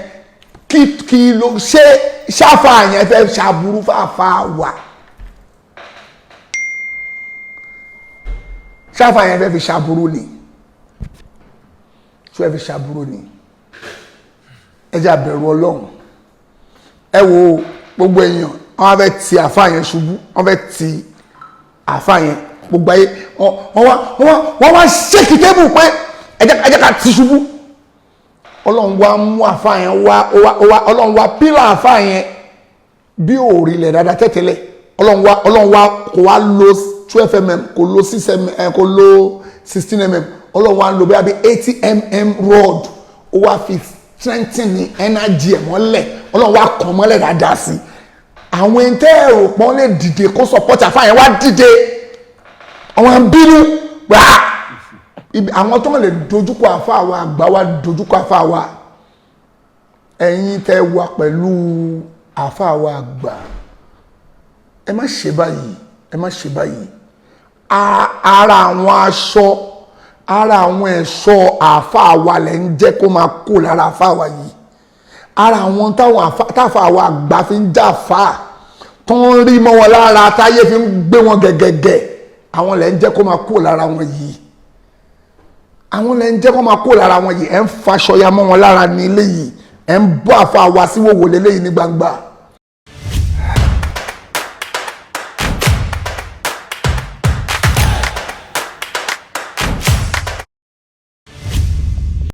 S1: Kí ló ṣe ṣáfà yẹn fẹ́ ṣàbúrú fàáfà wà? Ṣáfà yẹn fẹ́ fi ṣàbúrú ni? Ṣé fẹ́ fi ṣàbúrú ni? Ẹ jẹ́ àbẹ̀rù Ọlọ́run. Ẹ wo gbogbo èèyàn, wọ́n fẹ́ ti àfà yẹn ṣubú, wọ́n fẹ́ ti àfà yẹn. Gbogbo ayé wọ́n wá shake table pé ẹ jẹ́ ká ti ṣubú. Ọlọ́run wá mú àfà yẹn wá wá. Ọlọ́run wá pílà àfà yẹn bí òòrì ilẹ̀ dáadáa tẹ́tẹ́lẹ̀. Ọlọ́run wá kò wá lo 12 mm, kò lo 6 mm, kò lo 16 mm. Ọlọ́run wá lo bí 80 mm rod. Ó wá fi strengthen ní energy ẹ̀ mọ́lẹ̀. Ọlọ́run wá kàn mọ́lẹ̀ dáadáa sí. Àwọn ẹni tẹ́ ẹ̀rọ pọ́n lè dìde kó support àfà yẹn wá dìde. Àwọn bínú gbà ibi àwọn tó lè dojúkọ àfà wa àgbà wa, dojúkọ àfà wa. Ẹ̀yin tẹ́ wà pẹ̀lú àfà wa àgbà, ẹ má ṣe báyìí, ẹ má ṣe báyìí. Ara àwọn aṣọ, ara àwọn ẹ̀ṣọ́ àfà wa lẹ̀ ń jẹ́ kó máa kó lára àfà wa yìí. Ara àwọn táwọn táfà wa àgbà fi ń jà fà tó ń rí mọ́ wọn lára, táyé fi ń gbé wọn gẹ̀gẹ̀gẹ̀, àwọn lẹ̀ ń jẹ́ kó máa kó lára wọn yìí. Àwọn lẹ̀ ń jẹ́ kó máa kó lára wọn yìí. Ẹ̀ ń faṣọ ya mọ́ wọn lára ní ilé yìí. Ẹ̀ ń bọ́ àfa wa sí wòwò lélẹ́yìí ní gbangba.